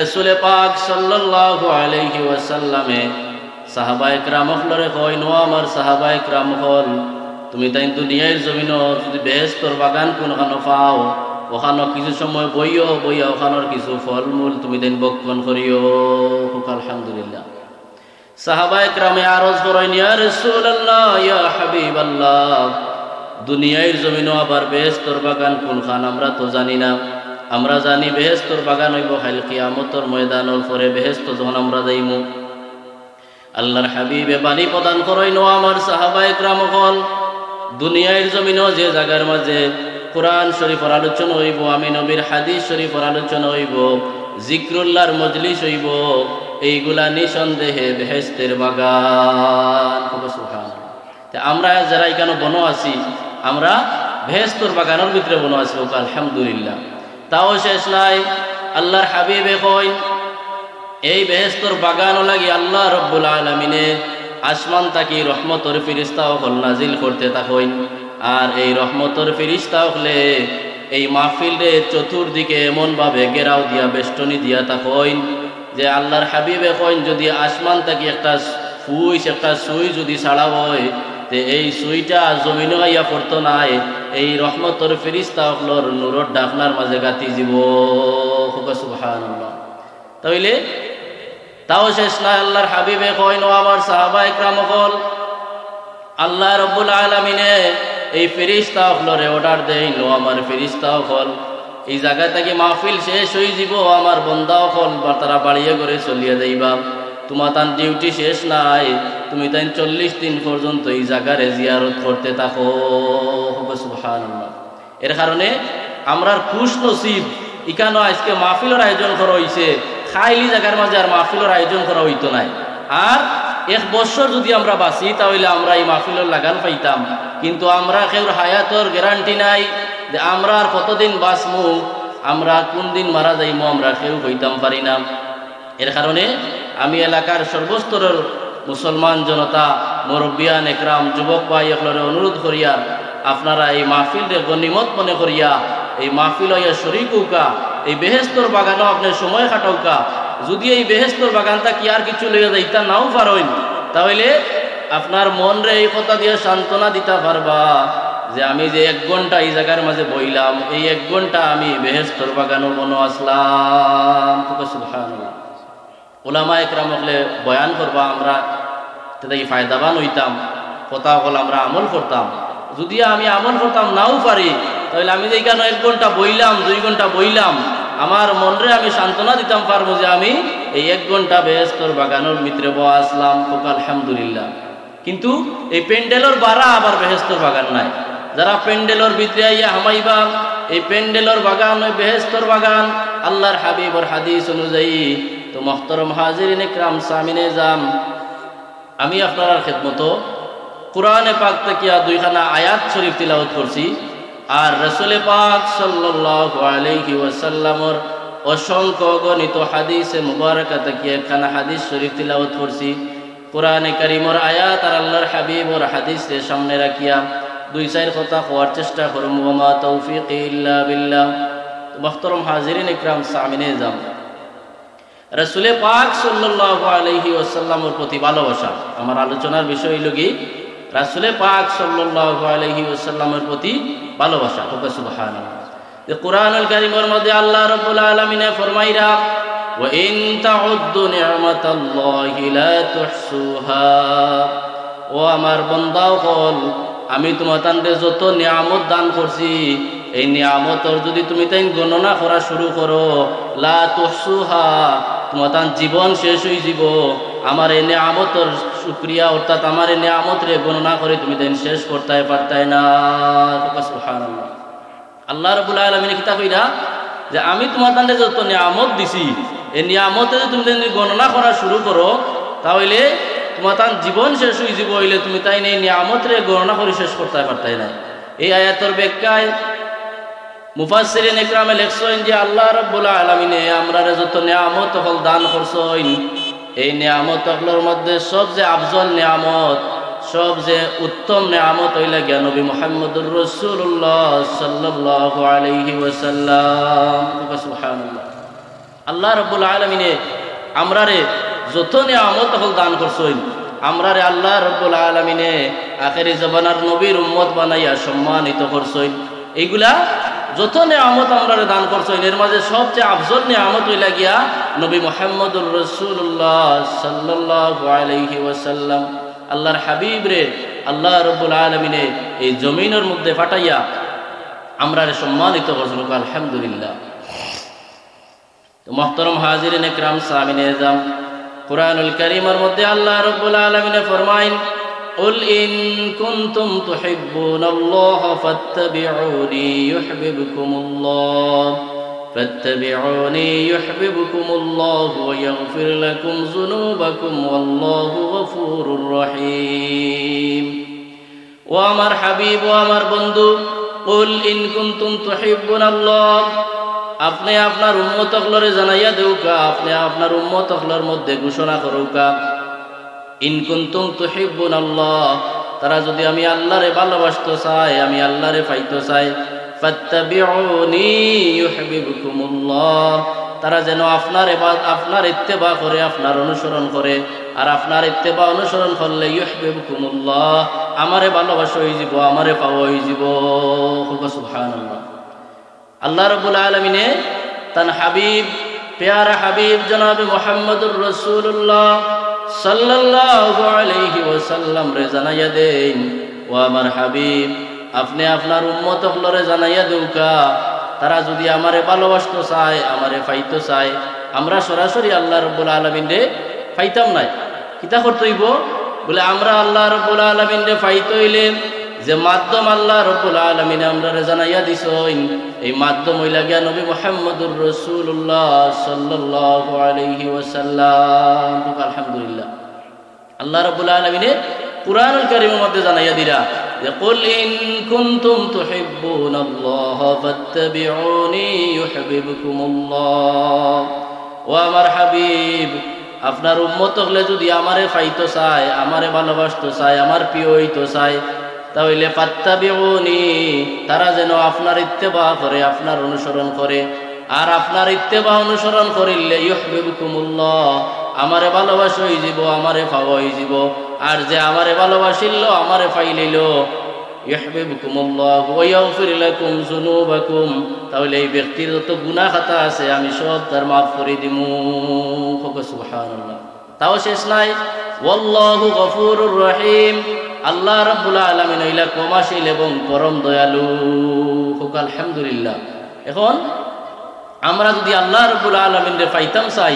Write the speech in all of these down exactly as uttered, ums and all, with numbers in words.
রাসূলে পাক সাল্লাল্লাহু আলাইহি ওয়াসাল্লামে সাহাবা একরাম অকলরে কইন, "ও আমার সাহাবা একরাম অকল, তুমি তাইন দুনিয়ার জমিনো যদি বেহেস্তর বাগান কুনখানো পাও, অখানো কিছু সময় বইও, বইয়া অখানোর কিছু ফলমূল তুমি তাইন ভক্ষণ করিও।" কউক্কা আলহামদুলিল্লাহ। সাহাবা একরামে আরজ করইন, "ইয়া রাসূলুল্লাহ, ইয়া হাবিবাল্লাহ, দুনিয়ার জমিনো আবার বেহেস্তর বাগান কুনখান আমরা তো জানি না। আমরা জানি বেহেস্তর বাগান অইবো কাইল কিয়ামতর ময়দানর পরে বেহেস্তো যখন আমরা যাইমু।" আল্লাহর হাবিবে বাণী প্রদান করইন, "ও আমার সাহাবা একরাম অকল, দুনিয়ার জমিনো যে জাগার মাঝে কোরআন শরীফর আলোচনা অইবো, আমি নবীর হাদিস শরীফর আলোচনা অইবো, জিক্রুল্লাহর মজলিস অইবো, এইগুলা নিঃসন্দেহে বেহেস্তের বাগান।" কউক্কা সুবহানাল্লাহ। তে আমরা যারা ইকানো বনো আছি, আমরা বেহেস্তর বাগানর ভিতরে বনো আছি, কউক্কা আলহামদুলিল্লাহ। তাও শেষ নাই, আল্লাহর হাবিবে কইন, এই বেহেস্তর বাগানো লাগি আল্লাহ রব্বুল আলামিনে আসমান থাকি রহমতর ফিরিস্তা অকল নাজিল করতে থাকইন। আর এই রহমতর ফিরিস্তা অকলে এই মাহফিলরে চতুর্দিকে এমনভাবে ঘেরাও দিয়া, বেষ্টনী দিয়া থাকইন যে আল্লাহর হাবিবে কইন, যদি আসমান থাকি একটা সুইচ, একটা সুই যদি ছাড়া অয়, তে এই সুইটা জমিনো আইয়া পড়তো নায়, এই রহমতর ফিরিস্তা অকলর নূরর ঢাকনার মাঝে গাতি যিবো। কউক্কা সুবহানাল্লাহ। তাইলে তাও শেষ নাই, আল্লাহর হাবিবে কইন, "ও আমার সাহাবা একরাম অকল, আল্লাহ রব্বুল আলামিনে এই ফিরিস্তা অকলরে অর্ডার দেইন, ও আমার ফিরিস্তা অকল, এই জাগা থাকি মাহফিল শেষ অইযিবো, আমার বন্দা অকল বা তারা বাড়িয়ে ঘরে চলিয়া যাইবা, তুমাতান ডিউটি শেষ নাই, তুমি তাইন চল্লিশ দিন পর্যন্ত এই জাগারে জিয়ারত করতে থাকো।" কউক্কা সুবহানাল্লাহ। এর কারণে আমরার খুশ নসিব, ইকানো আইজকে মাহফিলর আয়োজন করা অইছে, কাইল ই জাগার মাঝে আর মাহফিলর আয়োজন করা অইতো নায়। আর এক বছর যদি আমরা বাঁচি, তাইলে আমরা এই মাহফিলর লাগাল পাইতাম, কিন্তু আমরা কেউর হায়াতর গ্যারান্টি নাই যে আমরা আর কতদিন বাঁচমু, আমরা কুন দিন মারা যাইমু, আমরা কেউ কইতাম পারি না। এর কারণে আমি এলাকার সর্বস্তরর মুসলমান জনতা, মুরব্বিয়ান একরাম, যুবক ভাই অকলরে অনুরোধ করিয়ার, আপনারা এই মাহফিলরে গনিমত মনে করিয়া এই মাহফিলো আইয়া শরিক অউক্কা, এই বেহেস্তর বাগানো আপনে সময় কাটাউক্কা। যদি এই বেহেস্তর বাগান থাকি আর কিছু লইয়া যাইতা নাও পারইন, তাইলে আপনার মনরে এই কথা দিয়া সান্ত্বনা দিতা পারবা যে আমি যে এক ঘন্টা এই জাগার মাঝে বইলাম, এই এক ঘন্টা আমি বেহেস্তর বাগানো বনো আছলাম। কউক্কা সুবহানাল্লাহ। উলামা একরাম অকলে বয়ান করবা, আমরা তে থাকি ফায়দাবান অইতাম, কথা অকল আমরা আমল করতাম। যদি আমি আমল করতাম নাও পারি, তাইলে আমি যে ইকানো এক ঘন্টা বইলাম, দুই ঘন্টা বইলাম, আমার মনরে আমি সান্ত্বনা দিতাম পারমু যে আমি এই এক ঘন্টা বেহেস্তর বাগানর ভিতরে বওয়া আছলাম। কউক্কা আলহামদুলিল্লাহ। কিন্তু এই প্যান্ডেলর বারা আবার বেহেস্তর বাগান নায়। যারা প্যান্ডেলর ভিতরে আইয়া হামাইবা, এই প্যান্ডেলর বাগান অউ বেহেস্তর বাগান, আল্লাহর হাবিবর হাদিস অনুযায়ী। তো মুহতারাম হাজিরিন একরাম, সামিনে জাম, আমি আপনারার খেদমতো কোরআনে পাক থাকিয়া দুইখানা আয়াত শরীফ তিলাওয়াত করছি, আর রাসূলে পাক সাল্লাল্লাহু আলাইহি ওয়াসাল্লামর অসংখ্য অগণিত হাদিসে মুবারাকা থাকিয়া একখানা হাদিস শরীফ তিলাওয়াত করছি। কোরআনে কারীমর আয়াত আর আল্লাহর হাবিবর হাদিসরে সামনে রাখিয়া দুই চাইর কথা কওয়ার চেষ্টা করমু। ওয়া মা তৌফিকি ইল্লা বিল্লাহ। তো মুহতারাম হাজিরিন ইকরাম, সামিনে জাম, রাসূলে পাক সাল্লাল্লাহু আলাইহি ওয়াসাল্লামর প্রতি ভালোবাসা আমার আলোচনার বিষয় অইলো কি, রাসূলে পাক সাল্লাল্লাহু আলাইহি ওয়াসাল্লামর প্রতি ভালোবাসা। কউক্কা সুবহানাল্লাহ। যে কোরআনুল কারীমর মধ্যে আল্লাহ রাব্বুল আলামিনে ফরমাইরা, "ওয়া ইন তাউদ্দু নি'মাতাল্লাহি লা তুহসুহা।" ও আমার বান্দা অকল, আমি তুমাতানরে যত নিয়ামত দান করছি, এই নিয়ামতর যদি তুমিতাইন গণনা করা শুরু করো, লা তুহসুহা, তুমাতান জীবন শেষ অইযিবো। আমার এই নিয়ামতর শুকরিয়া, অর্থাৎ আমার এই নিয়ামতরে গণনা করি তুমিতাইন শেষ করতায় পারতায় না। কউক্কা সুবহানাল্লাহ। আল্লাহ রাব্বুল আলামিনে কিতা কইরা যে আমি তুমাতানরে যত নিয়ামত দিছি, এই নিয়ামতরে যদি তুমিতাইন গণনা করা শুরু করো, তাইলে তুমাতান জীবন শেষ অইযিবো, অইলে তুমিতাইন এই নিয়ামতরে গণনা করি শেষ করতায় পারতায় নায়। এই আয়াতর ব্যাখ্যায় মুফাসসিরিন ইকরামে লেখছইন যে আল্লাহ রাব্বুল আলামিনে আমরারে যত নিয়ামত অকল দান করছইন, এই নিয়ামত অকলর মধ্যে সবচে আফজল নিয়ামত, সবচে উত্তম নিয়ামত অইলা গিয়া নবী মুহাম্মদুর রাসূলুল্লাহ সাল্লাল্লাহু আলাইহি ওয়াসাল্লাম। কউক্কা সুবহানাল্লাহ। আল্লাহ রব্বুল আলামিনে আমরারে যত নিয়ামত অকল দান করছইন, আমরারে আল্লাহ রব্বুল আলামিনে আখেরি জমানার নবীর উম্মত বানাইয়া সম্মানিত করছইন। এইগুলা যত নিয়ামত আমরারে দান করছইন, এর মাঝে সবচেয়ে আফজল নিয়ামত অইলা গিয়া নবী মুহাম্মদুর রাসূলুল্লাহ সাল্লাল্লাহু আলাইহি ওয়াসাল্লাম। আল্লাহর হাবিবরে আল্লাহ রব্বুল আলামিনে এই জমিনর মধ্যে পাঠাইয়া আমরারে সম্মানিত করছইন। আলহামদুলিল্লাহ। তো মোহতরম হাজিরিন একরাম, সামিন এজাম, কোরআনুল করিমর মধ্যে আল্লাহ রব্বুল আলামিনে ফরমাইন, "কুল ইন কুনতুম তুহিব্বুনাল্লাহ ফাত্তাবিউনি ইউহবিবকুমুল্লাহ, ফাত্তাবিউনি ইউহবিবকুমুল্লাহ ওয়া ইয়াগফির লাকুম যুনুবাকুম ওয়াল্লাহু গফুরুর রহিম।" ও আমার হাবিব, ও আমার বন্ধু, কুল ইন কুনতুম তুহিব্বুনাল্লাহ, আপনে আপনার উম্মত অকলরে জানাইয়া দেউকা, আপনে আপনার উম্মত অকলর মধ্যে ঘোষণা করউকা, ইন কুনতুম তুহিব্বুনাল্লাহ, তারা যদি আমি আল্লাহরে ভালোবাসতো চায়, আমি আল্লাহরে পাইতো চায়, ফাত্তাবিউনি ইউহবিবকুমুল্লাহ, তারা যেন আপনার এবাদ-, আপনার ইত্তেবা করে, আপনার অনুসরণ করে, আর আপনার ইত্তেবা অনুসরণ করলে ইউহবিবকুমুল্লাহ, আমারে ভালোবাসা অইযিবো, আমারে পাওয়া অইযিবো। কউক্কা সুবহানাল্লাহ। আল্লাহ রব্বুল আলামিনে তান হাবিব, পেয়ারা হাবিব জনাবে মুহাম্মদুর রাসূলুল্লাহ সাল্লাল্লাহু আলাইহি ওয়াসাল্লামরে জানাইয়া দেইন, ও আমার হাবিব, আপনে আপনার উম্মত অকলরে জানাইয়া দেউকা, তারা যদি আমারে ভালোবাসতো চায়, আমারে পাইতো চায়, আমরা সরাসরি আল্লাহ রব্বুল আলামিনরে পাইতাম নায়। কিতা করতে অইবো? বলে, আমরা আল্লাহ রব্বুল আলামিনরে পাইতে অইলে যে মাধ্যম আল্লাহ রব্বুল আলামিনে আমরারে জানাইয়া দিছইন, এই মাধ্যম অইলা গিয়া নবী মুহাম্মদুর রাসূলুল্লাহ সাল্লাল্লাহু আলাইহি ওয়াসাল্লাম। আলহামদুলিল্লাহ। আল্লাহ রাব্বুল আলামিনে কুরআনুল কারীমর মধ্যে জানাইয়া দিরা যে, "কুল ইন কুনতুম তুহিব্বুনাল্লাহা ফাত্তাবিউনি ইউহবিবকুমুল্লাহ।" ও আমার হাবিব, আপনার উম্মত অকলে যদি আমারে পাইতো চায়, আমারে ভালোবাসতো চায়, আমার প্রিয় অইতো চায়, তা অইলে ফাত্তাবিউনি, তারা যেন আপনার ইত্তেবা করে, আপনার অনুসরণ করে। আর আপনার ইত্তেবা অনুসরণ করিলে ইউহবিবকুমুল্লাহ, আমারে ভালোবাসা অইযিবো, আমারে পাওয়া অইযিবো। আর যে আমারে ভালোবাসিলো, আমারে পাইলিলো, ইউহবিবকুমুল্লাহ ওয়া ইয়াগফির লাকুম যুনুবাকুম, তা অইলে এই ব্যক্তির যত গুনাহ খাতা আছে আমি সব তার মাফ করি দিমু। কউক্কা সুবহানাল্লাহ। তাও শেষ নাই, ওয়াল্লাহু গফুরুর রহিম, আল্লাহ রাব্বুল আলামিন অইলা ক্ষমাশীল এবং পরম দয়ালু। কউক্কা আলহামদুলিল্লাহ। এখন আমরা যদি আল্লাহ রাব্বুল আলামিনরে পাইতাম চাই,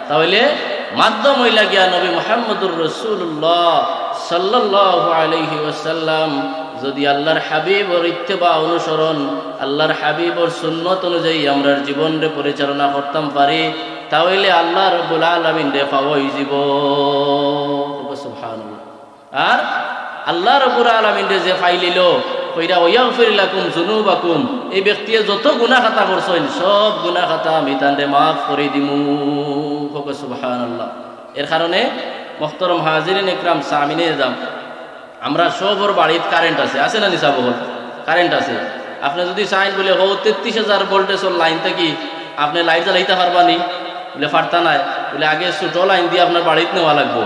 তা অইলে মাধ্যম অইলা গিয়া নবী মুহাম্মদুর রাসূলুল্লাহ সাল্লাল্লাহু আলাইহি ওয়াসাল্লাম। যদি আল্লাহর হাবিবর ইত্তেবা অনুসরণ, আল্লাহর হাবিবর সুন্নত অনুযায়ী আমরার জীবনরে পরিচালনা করতাম পারি, তা অইলে আল্লাহ রাব্বুল আলামিনরে পাওয়া অইযিবো। সুবহানাল্লাহ। আর আল্লাহ রাব্বুল আলামিনরে যে পাইলিলো, কইরা, "ওয়া ইয়াগফির লাকুম যুনুবাকুম", এই ব্যক্তিয়ে যত গুনাহ খাতা করছইন, সব গুনাহ খাতা আমি তানরে মাফ করি দিমু। কউক্কা সুবহানাল্লাহ। এর কারণে মোহতরম হাজিরিন একরাম, সামিনে এজাম, আমরা সবর বাড়িত কারেন্ট আছে, আছে না নি সাব অকল? কারেন্ট আছে। আপনে যদি চাইন বলে, "হো, তেত্রিশ হাজার ভোল্টেজর লাইন থাকি আপনে লাইট জ্বালাইতা পারবা নি?" বলে, "পারতা নায়।" বলে, "আগে ছোট লাইন দিয়া আপনার বাড়িত নেওয়া লাগবো,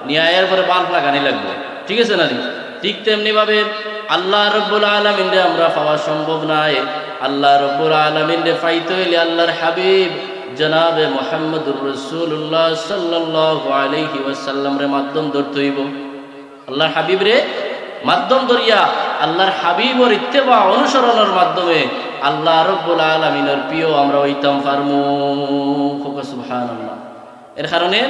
নিয়া এরপরে বাল্ব লাগানি লাগবো।" ঠিক আছে না নি? ঠিক তেমনি ভাবে আল্লাহ রাব্বুল আলামিনরে আমরা পাওয়া সম্ভব নায়। আল্লাহ রাব্বুল আলামিনরে পাইতে অইলে আল্লাহর হাবিব জনাবে মুহাম্মদুর রাসূলুল্লাহ সাল্লাল্লাহু আলাইহি ওয়াসাল্লামরে মাধ্যম ধরতে অইবো। আল্লাহর হাবিবরে মাধ্যম ধরিয়া আল্লাহর হাবিবর ইত্তেবা অনুসরণর মাধ্যমে আল্লাহ রাব্বুল আলামিনর প্রিয় আমরা অইতাম পারমু। কউক্কা সুবহানাল্লাহ। এর কারণে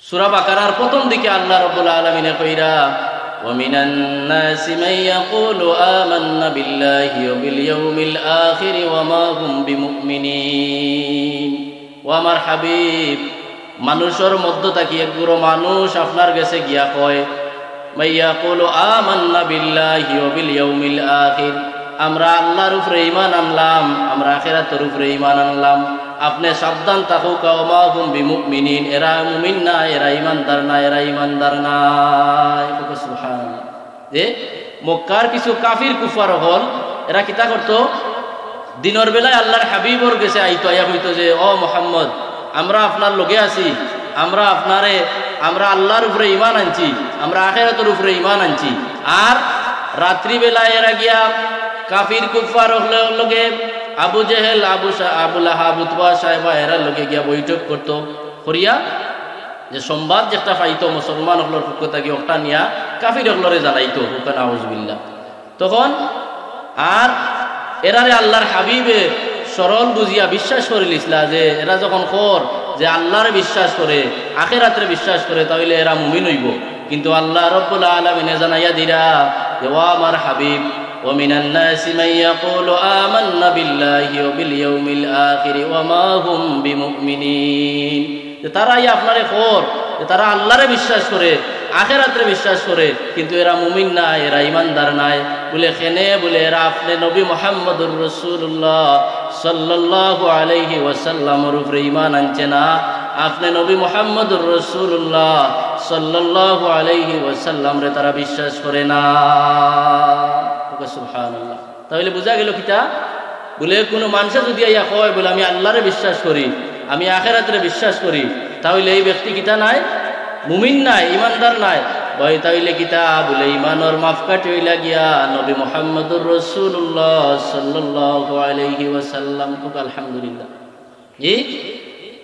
সূরা বাকারার প্রথম দিকে আল্লাহ রাব্বুল আলামিনে কইরা, "ওয়া মিনান নাসি মান ইয়াকুলু আমান্না বিল্লাহি ওয়া বিল ইয়াউমিল আখিরি ওয়া মা হুম বিমুমিনিন।" ও আমার হাবিব, মানুষর মধ্য থাকি এক গুরু মানুষ আপনার গেছে গিয়া কয়, "মান ইয়াকুলু আমান্না বিল্লাহি ওয়া বিল ইয়াউমিল আখির, আমরা আল্লাহর উপরে ঈমান আনলাম, আমরা আখিরাতর উপরে ঈমান আনলাম।" আপনে সাবধান থাকউক্কা, "ওয়া মা হুম বিমুমিনিন, এরা মুমিন নায়, এরা ঈমানদার নায়, এরা ঈমানদার নায়।" কউক্কা সুবহানাল্লাহ। যে মক্কার কিছু কাফির কুফফার অকল, এরা কিতা করতো? দিনর বেলায় আল্লাহর হাবিবর গেছে আইতো, আইয়া কইতো যে, "ও মোহাম্মদ, আমরা আপনার লগে আছি, আমরা আপনারে, আমরা আল্লাহর উপরে ঈমান আনছি, আমরা আখেরাতর উপরে ঈমান আনছি।" আর রাত্রিবেলায় এরা গিয়া কাফির কুফফার অকলর লগে, আবু জেহেল, আবু শা-, আবু লাহাব, উতবা, শায়বা, এরার লগে গিয়া বৈঠক করতো, করিয়া যে সংবাদ যেটা পাইতো মুসলমান অকলর পক্ষ থাকি, ওটা নিয়া কাফির অকলরে জানাইতো, ওখানে আউজুবিল্লাহ। তখন আর এরারে আল্লাহর হাবিবে সরল বুঝিয়া বিশ্বাস করিলিছলা যে এরা যখন কর যে আল্লাহরে বিশ্বাস করে, আখেরাতরে বিশ্বাস করে, তাইলে এরা মুমিন অইবো। কিন্তু আল্লাহ রব্বুল আলামিনে জানাইয়া দিরা যে, "ও আমার হাবিব, ওয়া মিনান নাসি মান ইয়াকুলু আমান্না বিল্লাহি ওয়া বিল ইয়াউমিল আখিরি ওয়া মা হুম বিমুমিনিন।" যে তারা ই আপনারে কর যে তারা আল্লাহরে বিশ্বাস করে, আখেরাতরে বিশ্বাস করে, কিন্তু এরা মুমিন নায়, এরা ইমানদার নায়। বুলে, "কেনে?" বুলে, "এরা আপনে নবী মুহাম্মদুর রাসূলুল্লাহ সাল্লাল্লাহু আলাইহি ওয়াসাল্লামর উপরে ইমান আনছে না, আপনে নবী মুহাম্মদুর রাসূলুল্লাহ সাল্লাল্লাহু আলাইহি ওয়াসাল্লামরে তারা বিশ্বাস করে না।" ওকে, সুবহানাল্লাহ। তাইলে বুঝা গেল কিতা? বুলে, কুনু মানষে যুদি আইয়া কয়, বুলে, "আমি আল্লাহরে বিশ্বাস করি, আমি আখেরাতরে বিশ্বাস করি," তাইলে এই ব্যক্তি কিতা নায়? মুমিন নায়, ইমানদার নায়। ভাই, তাইলে কিতা? বুলে, ইমানর মাপকাঠি অইলা গিয়া নবী মুহাম্মদুর রাসূলুল্লাহ সাল্লাল্লাহু আলাইহি ওয়াসাল্লাম। খুব আলহামদুলিল্লাহ। জি,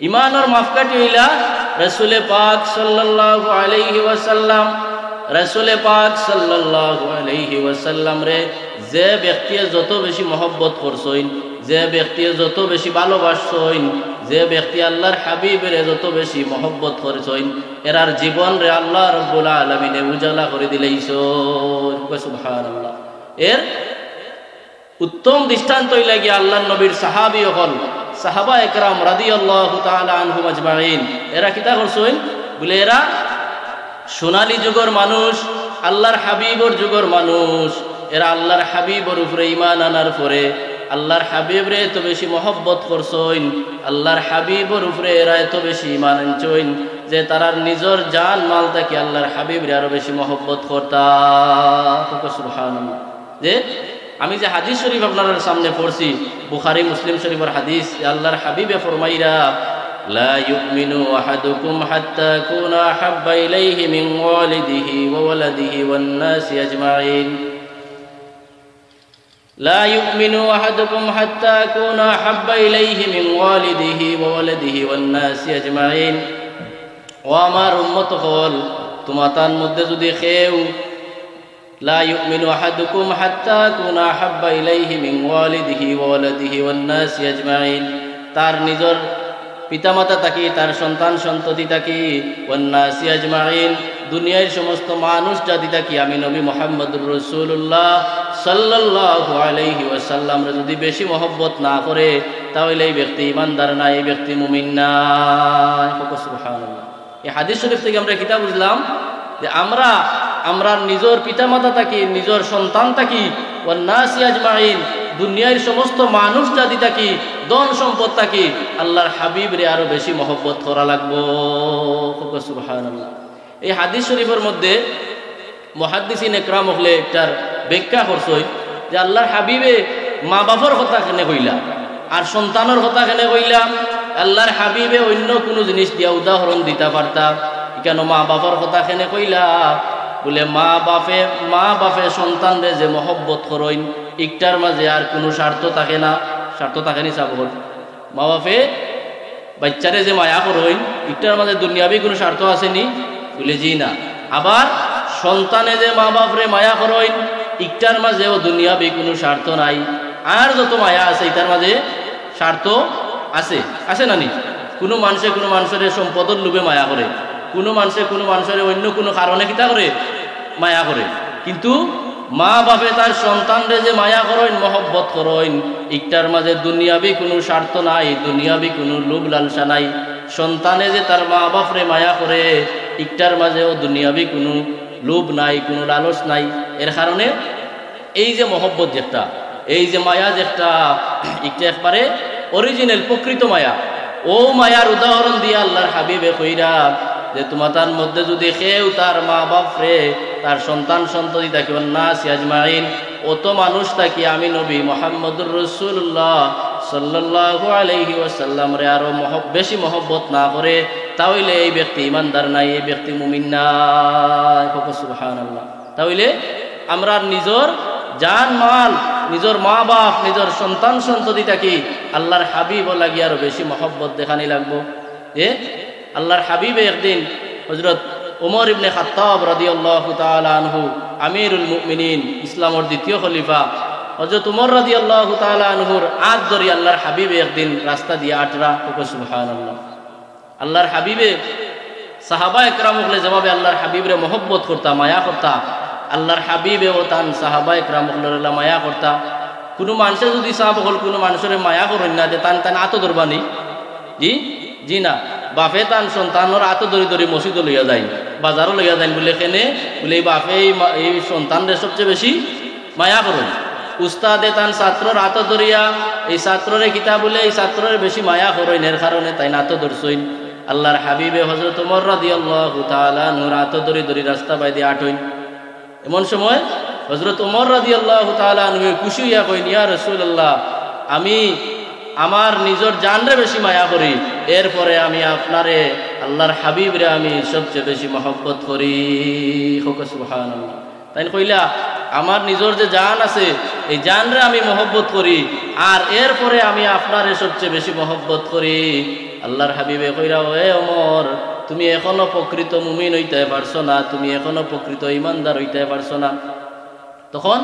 ইমানর মাপকাঠি অইলা রাসূলে পাক সাল্লাল্লাহু আলাইহি ওয়াসাল্লাম। রাসূলে পাক সাল্লাল্লাহু আলাইহি ওয়াসাল্লামরে যে ব্যক্তিয়ে যত বেশি মহব্বত করছইন, যে ব্যক্তিয়ে যত বেশি ভালোবাসছইন, যে ব্যক্তি আল্লাহর হাবিবরে যত বেশি মহব্বত করছইন, এরার জীবনরে আল্লাহ রব্বুল আলামিনে উজালা করি দিলাইছইন। সুবহানাল্লাহ। এর উত্তম দৃষ্টান্ত অইলা গিয়া আল্লাহর নবীর সাহাবী অকল, সাহাবা একরাম রাদিয়াল্লাহু তাআলা আনহুম আজমাইন। এরা কিতা করছইন? বুলে, এরা সোনালী যুগর মানুষ, আল্লাহর হাবিবর যুগর মানুষ। এরা আল্লাহর হাবিবর উপরে ইমান আনার পরে আল্লাহর হাবিবরে এত বেশি মহব্বত করছইন, আল্লাহর হাবিবর উপরে এরা এত বেশি ইমান আনছইন যে তারার নিজর জান মাল থাকি আল্লাহর হাবিবরে আরো বেশি মহব্বত করতা। সুবহানাল্লাহ। যে আমি যে হাদিস শরীফ আপনারার সামনে পড়ছি, বুখারী মুসলিম শরীফর হাদিস, যে আল্লাহর হাবিবে ফরমাইরা, "লা ইউমিনু আহাদুকুম হাত্তা আকুনা আহাব্বা ইলাইহি মিন ওয়ালিদিহি ওয়া ওয়ালাদিহি ওয়ান নাসি আজমাইন।" লা ইউমিনু আহাদুকুম হাত্তা আকুনা আহাব্বা ইলাইহি মিন ওয়ালিদিহি ওয়া ওয়ালাদিহি ওয়ান নাসি আজমাইন। ও আমার উম্মত অকল, তুমাতার মধ্যে যুদি কেউ লা ইউমিনু আহাদুকুম হাত্তা আকুনা আহাব্বা ইলাইহি মিন ওয়ালিদিহি ওয়া ওয়ালাদিহি ওয়ান নাসি আজমাইন। তার নিজর পিতামাতা থাকি, তার সন্তান সন্ততি থাকি, ওয়ান নাসি আজমাইন, দুনিয়ার সমস্ত মানুষ জাতি থাকি আমি নবী মুহাম্মদুর রাসূলুল্লাহ সাল্লাল্লাহু আলাইহি ওয়াসাল্লামরে যুদি বেশি মহব্বত না করে, তাইলে এই ব্যক্তি ইমানদার না, এই ব্যক্তি মুমিন না। সুবহানাল্লাহ। এই হাদিস শরীফ থাকি আমরা কিতা বুঝলাম? যে আমরা, আমরার নিজর পিতামাতা থাকি, নিজর সন্তান থাকি, ওয়ান নাসি আজমাইন, দুনিয়ার সমস্ত মানুষ জাতি থাকি, ধন সম্পদ থাকি, আল্লাহর হাবিবরে আরো বেশি মহব্বত করা লাগবো। সুবহানাল্লাহ। এই হাদিস শরীফর মধ্যে মুহাদ্দিসিন একরাম অকলে একটার ব্যাখ্যা করছইন যে আল্লাহর হাবিবে মা বাপর কথা কেনে কইলা, আর সন্তানর কথা কেনে কইলা? আল্লাহর হাবিবে অইন্য কুনু জিনিস দিয়া উদাহরণ দিতা পারতা, ইখানো মা বাপর কথা কেনে কইলা? বুলে, মা বাপে, মা বাপে সন্তানরে যে মহব্বত করইন, ইকটার মাঝে আর কুনু স্বার্থ থাকে না। স্বার্থ থাকে নি সাব অকল? মা বাপে বাইচ্চারে যে মায়া করইন, ইকটার মাঝে দুনিয়াবি কুনু স্বার্থ আছে নি? বুলে, জি না। আবার সন্তানে যে মা বাপরে মায়া করইন, ইকটার মাঝেও দুনিয়াবি কুনু স্বার্থ নাই। আর যত মায়া আছে, ইতার মাঝে স্বার্থ আছে, আছে না নি? কুনু মানষে কুনু মানষরে সম্পদর লোভে মায়া করে, কুনু মানষে কুনু মানষরে অইন্য কুনু কারণে কিতা করে? মায়া করে। কিন্তু মা বাপে তার সন্তানরে যে মায়া করইন, মহব্বত করইন, ইকটার মাঝে দুনিয়াবি কুনু স্বার্থ নাই, দুনিয়াবি কুনু লোভ লালসা নাই। সন্তানে যে তার মা বাপরে মায়া করে, ইকটার মাঝেও দুনিয়াবি কুনু লোভ নাই, কুনু লালস নাই। এর কারণে এই যে মহব্বত যেটা, এই যে মায়া যেটা, ইকটা একবারে original, প্রকৃত মায়া। অউ মায়ার উদাহরণ দিয়া আল্লাহর হাবিবে কইরা যে তুমাতার মধ্যে যুদি কেউ তার মা বাপরে, তার সন্তান সন্ততি থাকি, ওয়ান নাসি আজমাইন, অত মানুষ থাকি আমি নবী মুহাম্মদুর রাসূলুল্লাহ সাল্লাল্লাহু আলাইহি ওয়াসাল্লামরে আরো মহব-, বেশি মহব্বত না করে, তা অইলে এই ব্যক্তি ইমানদার নায়, এই ব্যক্তি মুমিন নায়। কউক্কা সুবহানাল্লাহ। তা অইলে আমরার নিজর জান মাল, নিজর মা বাপ, নিজর সন্তান সন্ততি থাকি আল্লাহর হাবিবর লাগি আরো বেশি মহব্বত দেখানি লাগবো। এ আল্লাহর হাবিবে একদিন হযরত ওমর ইবনে খাত্তাব রাদিয়াল্লাহু তাআলা আনহু, আমিরুল মুমিনিন, ইসলামর দ্বিতীয় খলিফা, হযরত ওমর রাদিয়াল্লাহু তাআলা আনহুর আত ধরি আল্লাহর হাবিবে একদিন রাস্তা দিয়া আটরা। কউক্কা সুবহানাল্লাহ। আল্লাহর হাবিবে, সাহাবা একরাম অকলে যেভাবে আল্লাহর হাবিবরে মহব্বত করতা, মায়া করতা, আল্লাহর হাবিবেও তান সাহাবা একরাম অকলরে মায়া করতা। কুনু মানষে যুদি, সাহাবা অকল কুনু মানষরে মায়া করইন না, তে তান তান আতো ধরবা নি? জি, জি না। বাপে তান সন্তানর আতো ধরি ধরি মসজিদো লইয়া যাইন, বাজারো লইয়া যাইন, বুলে, "কেনে?" বুলে, "এই বাপে এই মা-, এই সন্তানরে সবচে বেশি মায়া করইন।" উস্তাদে তান ছাত্রর আতো ধরিয়া, এই ছাত্ররে কিতা বুলে, এই ছাত্ররে বেশি মায়া করইন, এর কারণে তাইন আতো ধরছইন। আল্লাহর হাবিবে হযরত ওমর রাদিয়াল্লাহু তাআলা আনহুর আতো ধরি ধরি রাস্তা বায়দি আটইন। এমন সময় হযরত ওমর রাদিয়াল্লাহু তাআলা আনহু খুশি অইয়া কইন, "ইয়া রাসূলুল্লাহ, আমি আমার নিজর জানরে বেশি মায়া করি, এরপরে আমি আপনারে, আল্লাহর হাবিবরে আমি সবচে বেশি মহব্বত করি।" কউক্কা সুবহানাল্লাহ। তাইন কইলা, "আমার নিজর যে জান আছে, এই জানরে আমি মহব্বত করি, আর এরপরে আমি আপনারে সবচে বেশি মহব্বত করি।" আল্লাহর হাবিবে কইরা, "ও এ ওমর, তুমি এখনো প্রকৃত মুমিন অইতায় পারছো না, তুমি এখনো প্রকৃত ইমানদার অইতায় পারছো না।" তখন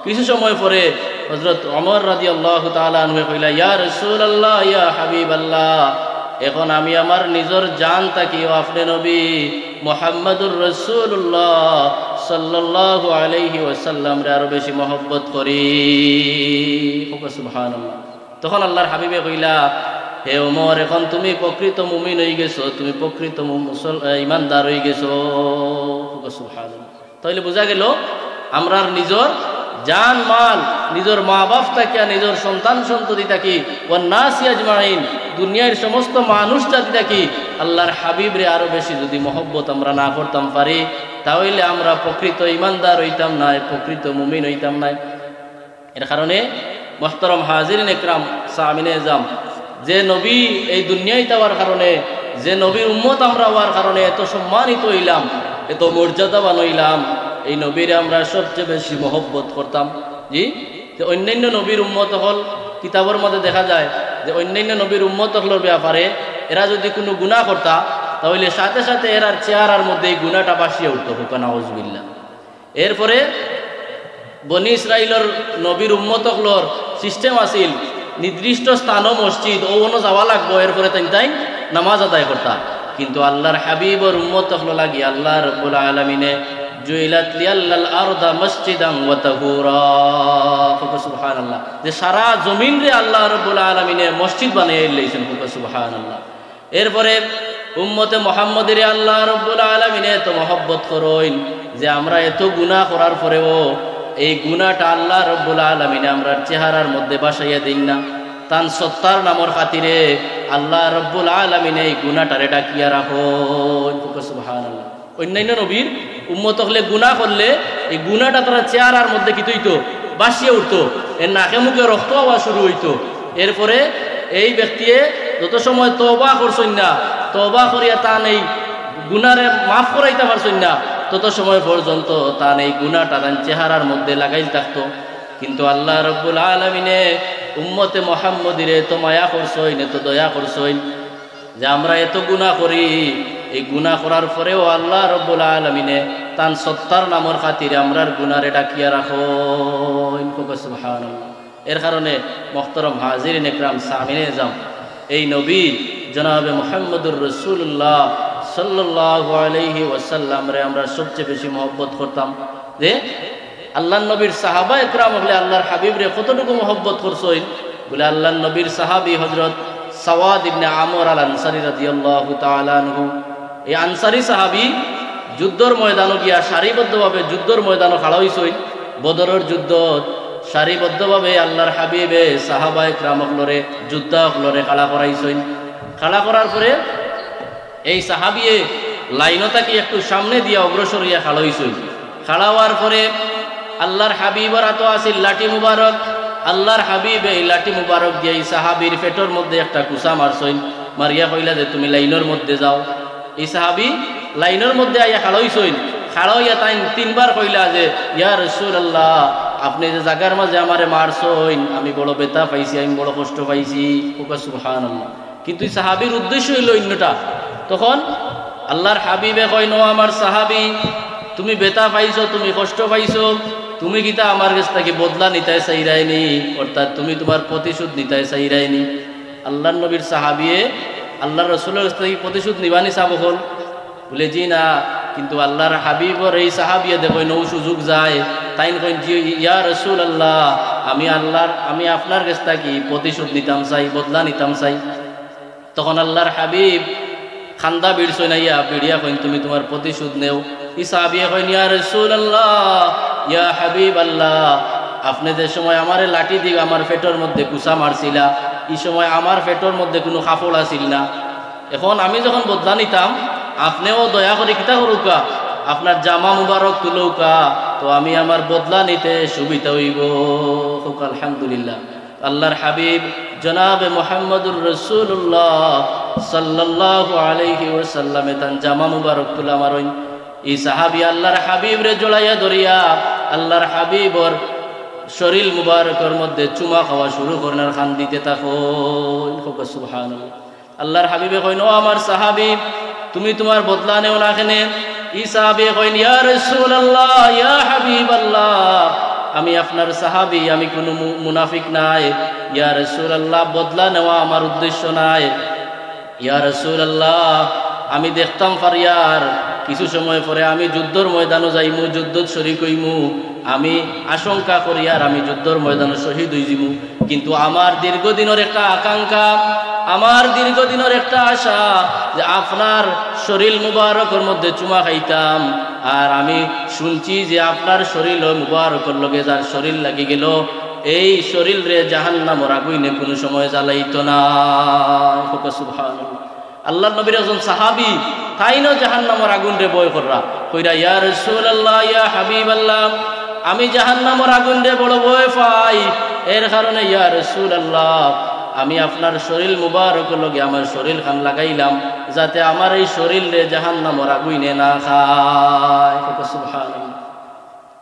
কিছু সময় পরে হযরত ওমর রাদিয়াল্লাহু তাআলা আনহু কইলা, "ইয়া রাসূলুল্লাহ, ইয়া হাবিবাল্লাহ, এখন আমি আমার নিজর জান থাকিও আপনে নবী মুহাম্মাদুর রাসূলুল্লাহ সাল্লাল্লাহু আলাইহি ওয়াসাল্লামরে আরো বেশি মহব্বত করি।" কউক্কা সুবহানাল্লাহ। তখন আল্লাহর হাবিবে কইলা, "হে ওমর, এখন তুমি প্রকৃত মুমিন অইগেছো, তুমি প্রকৃত মু-, মুসল-, এ, ইমানদার অইগেছো।" কউক্কা সুবহানাল্লাহ। তাইলে বুঝা গেল, আমরার নিজর জান মাল, নিজর মা বাপ থাকিয়া, নিজর সন্তান সন্ততি থাকি, ওয়ান নাসি আজমাইন, দুনিয়ার সমস্ত মানুষ জাতি থাকি আল্লাহর হাবিবরে আরো বেশি যুদি মহব্বত আমরা না করতাম পারি, তা অইলে আমরা প্রকৃত ইমানদার অইতাম নায়, প্রকৃত মুমিন অইতাম নায়। এর কারণে মোহতরম হাজিরিন একরাম, সামিনে এজাম, যে নবী এই দুনিয়াইত আওয়ার কারণে, যে নবীর উম্মত আমরা অওয়ার কারণে এত সম্মানিত অইলাম, এত মর্যাদাবান অইলাম, এই নবীরে আমরা সবচে বেশি মহব্বত করতাম। জি, যে অন্যান্য নবীর উম্মত অকল, কিতাবর মধ্যে দেখা যায় যে অন্যান্য নবীর উম্মত অকলর ব্যাপারে এরা যুদি কুনু গুনা করতা, তা অইলে সাথে সাথে এরার চেহারার মধ্যে এই গুনাটা ভাসিয়া উঠতো। কউক্কা নাউজুবিল্লাহ। এরপরে বনি ইসরাইলর নবীর উম্মত অকলর system আছিল, নির্দিষ্ট স্থানো মসজিদ, অউ অনো যাওয়া লাগবো, এরপরে তাইন তাইন নামাজ আদায় করতা। কিন্তু আল্লাহর হাবিবর উম্মত অকল লাগি আল্লাহ রাব্বুল আলামিনে, "জুইলাত লিয়াল আরদা মসজিদান ওয়া তাহুরা।" কউক্কা সুবহানাল্লাহ। যে সারা জমিনরে আল্লাহ রাব্বুল আলামিনে মসজিদ বানাইয়া দিলাইছইন। কউক্কা সুবহানাল্লাহ। এরপরে উম্মতে মুহাম্মদীরে আল্লাহ রাব্বুল আলামিনে এত মহব্বত করইন যে আমরা এত গুনা করার পরেও এই গুনাটা আল্লাহ রাব্বুল আলামিনে আমরার চেহারার মধ্যে ভাসাইয়া দেইন না। তান সত্তার নামর খাতিরে আল্লাহ রাব্বুল আলামিনে এই গুনাটারে ঢাকিয়া রাখইন। কউক্কা সুবহানাল্লাহ। অন্যান্য নবীর উম্মত অকলে গুনা করলে এই গুনাটা তারার চেহারার মধ্যে কিতা অইতো? ভাসিয়া উঠতো। এর নাকে মুখে রক্ত আওয়া শুরু অইতো। এরপরে এই ব্যক্তিয়ে যত সময় তওবা করছইন না, তওবা করিয়া তান এই গুনারে মাফ করাইতা পারছইন না, তত সময় পর্যন্ত তান এই গুনাটা তান চেহারার মধ্যে লাগাইল থাকতো। কিন্তু আল্লাহ রাব্বুল আলামিনে উম্মতে মুহাম্মদীরে এত মায়া করছইন, এত দয়া করছইন, যে আমরা এত গুনা করি, এই গুনা করার পরেও আল্লাহ রাব্বুল আলামিনে তান সত্তার নামর খাতিরে আমরার গুনারে ঢাকিয়া রাখইন। কউক্কা সুবহানাল্লাহ। এর কারণে মোহতরম হাজিরিন একরাম, সামিনে এজাম, এই নবী জনাবে মুহাম্মদুর রাসূলুল্লাহ সাল্লাল্লাহু আলাইহি ওয়াসাল্লামরে আমরা সবচে বেশি মহব্বত করতাম। যে আল্লাহর নবীর সাহাবা একরাম অকলে আল্লাহর হাবিবরে কতটুকু মহব্বত করছইন, বুলে আল্লাহর নবীর সাহাবী হযরত সাওয়াদ ইবনে আমর আল আনসারী রাদিয়াল্লাহু তাআলা আনহু। এই আনসারী সাহাবী যুদ্ধর ময়দানো গিয়া সারিবদ্ধভাবে যুদ্ধর ময়দানো খাড়া অইছইন। বদরর যুদ্ধত সারিবদ্ধভাবে আল্লাহর হাবিবে সাহাবা একরাম অকলরে, যোদ্ধা অকলরে খাড়া করাইছইন। খাড়া করার পরে এই সাহাবিয়ে লাইনো থাকি একটু সামনে দিয়া অগ্রসর অইয়া খাড়া অইছইন। খাড়া অওয়ার পরে আল্লাহর হাবিবর আতো আছিল লাঠি মুবারক। আল্লাহর হাবিবে এই লাঠি মুবারক দিয়া এই সাহাবীর পেটর মধ্যে একটা কুচা মারছইন। মারিয়া কইলা যে, "তুমি লাইনর মধ্যে যাও।" এই সাহাবী লাইনর মধ্যে আইয়া খাড়া অইছইন। খাড়া অইয়া তাইন তিনবার কইলা যে, "ইয়া রাসূলুল্লাহ, আপনে যে জাগার মাঝে আমারে মারছইন, আমি বড় ব্যথা পাইছি, আমি বড় কষ্ট পাইছি।" কউক্কা সুবহানাল্লাহ। কিন্তু এই সাহাবীর উদ্দেশ্য অইলো অইন্যটা। তখন আল্লাহর হাবিবে কইন, "ও আমার সাহাবী, তুমি ব্যথা পাইছো, তুমি কষ্ট পাইছো, তুমি কিতা আমার গেছ থাকি বদলা নিতায় চাইরায়নি? অর্থাৎ তুমি তুমার প্রতিশোধ নিতায় চাইরায়নি?" আল্লাহর নবীর সাহাবিয়ে আল্লাহর রসুলর গেছ থাকি প্রতিশোধ নিবানি সাব অকল? বুলে, "জি না।" কিন্তু আল্লাহর হাবিবর এই সাহাবিয়ে দেখইন অউ সুযোগ যায়, তাইন কইন, "জি, ইয়া রাসূলুল্লাহ, আমি আল্লাহর, আমি আপনার গেছ থাকি প্রতিশোধ নিতাম চাই, বদলা নিতাম চাই।" তখন আল্লাহর হাবিব কান্দা ভিড়ছইন, আইয়া ভিড়িয়া কইন, "তুমি তুমার প্রতিশোধ নেও।" ই সাহাবিয়ে কইন, "ইয়া রাসূলুল্লাহ, ইয়া হাবিবাল্লাহ, আপনে যে সময় আমারে লাঠি দি আমার পেটর মধ্যে কুচা মারছিলা, ই সময় আমার পেটর মধ্যে কুনু কাপড় আছিল না। এখন আমি যখন বদলা নিতাম, আপনেও দয়া করি কিতা করউক্কা, আপনার জামা মুবারক তুলউক্কা, তো আমি আমার বদলা নিতে সুবিধা অইবো।" কউক্কা আলহামদুলিল্লাহ। আল্লাহর হাবিব জনাবে মুহাম্মদুর রাসূলুল্লাহ সাল্লাল্লাহু আলাইহি ওয়াসাল্লামে তান জামা মুবারক তুলা মারইন। ই সাহাবী আল্লাহর হাবিবরে জড়াইয়া ধরিয়া আল্লাহর হাবিবর শরীল মুবারকর মধ্যে চুমা খাওয়া শুরু করইন আর কান্দিতে থাকইন। কউক্কা সুবহানাল্লাহ। আল্লাহর হাবিবে কইন, "ও আমার সাহাবী, তুমি তুমার বদলা নেও না কেনে?" ই সাহাবী কইন, "ইয়া রাসূলুল্লাহ, ইয়া হাবিবাল্লাহ, আমি আপনার সাহাবী, আমি কুনু মু-, মুনাফিক নায়। ইয়া রাসূলুল্লাহ, বদলা নেওয়া আমার উদ্দেশ্য নায়। ইয়া রাসূলুল্লাহ, আমি দেখতাম পারিয়ার কিছু সময় পরে আমি যুদ্ধর ময়দানো যাইমু, যুদ্ধত শরিক অইমু, আমি আশঙ্কা করিয়ার আমি যুদ্ধর ময়দানো শহীদ অইযিমু।" কিন্তু আমার দীর্ঘদিনর একটা আকাঙ্ক্ষা, আমার দীর্ঘদিনর একটা আশা যে আপনার শরীল মুবারকর মধ্যে চুমা খাইতাম। আর আমি শুনছি যে আপনার শরীল মুবারকর লগে যার শরীল লাগি গেল, এই শরীলরে জাহান্নামর আগুইনে কুনু সময় জ্বালাইতো না। কউক্কা সুবহানাল্লাহ। আল্লাহর নবীর একজন সাহাবী, তাইনও জাহান্নামর আগুনরে ভয় কররা। কইরা, "ইয়া রাসূলুল্লাহ, ইয়া হাবিবাল্লাহ, আমি জাহান্নামর আগুনরে বড় ভয় পাই। এর কারণে, ইয়া রাসূলুল্লাহ, আমি আপনার শরীল মুবারকর লগে আমার শরীল খান লাগাইলাম, যাতে আমার এই শরীলরে জাহান্নামর আগুইনে না খায়।" কউক্কা সুবহানাল্লাহ।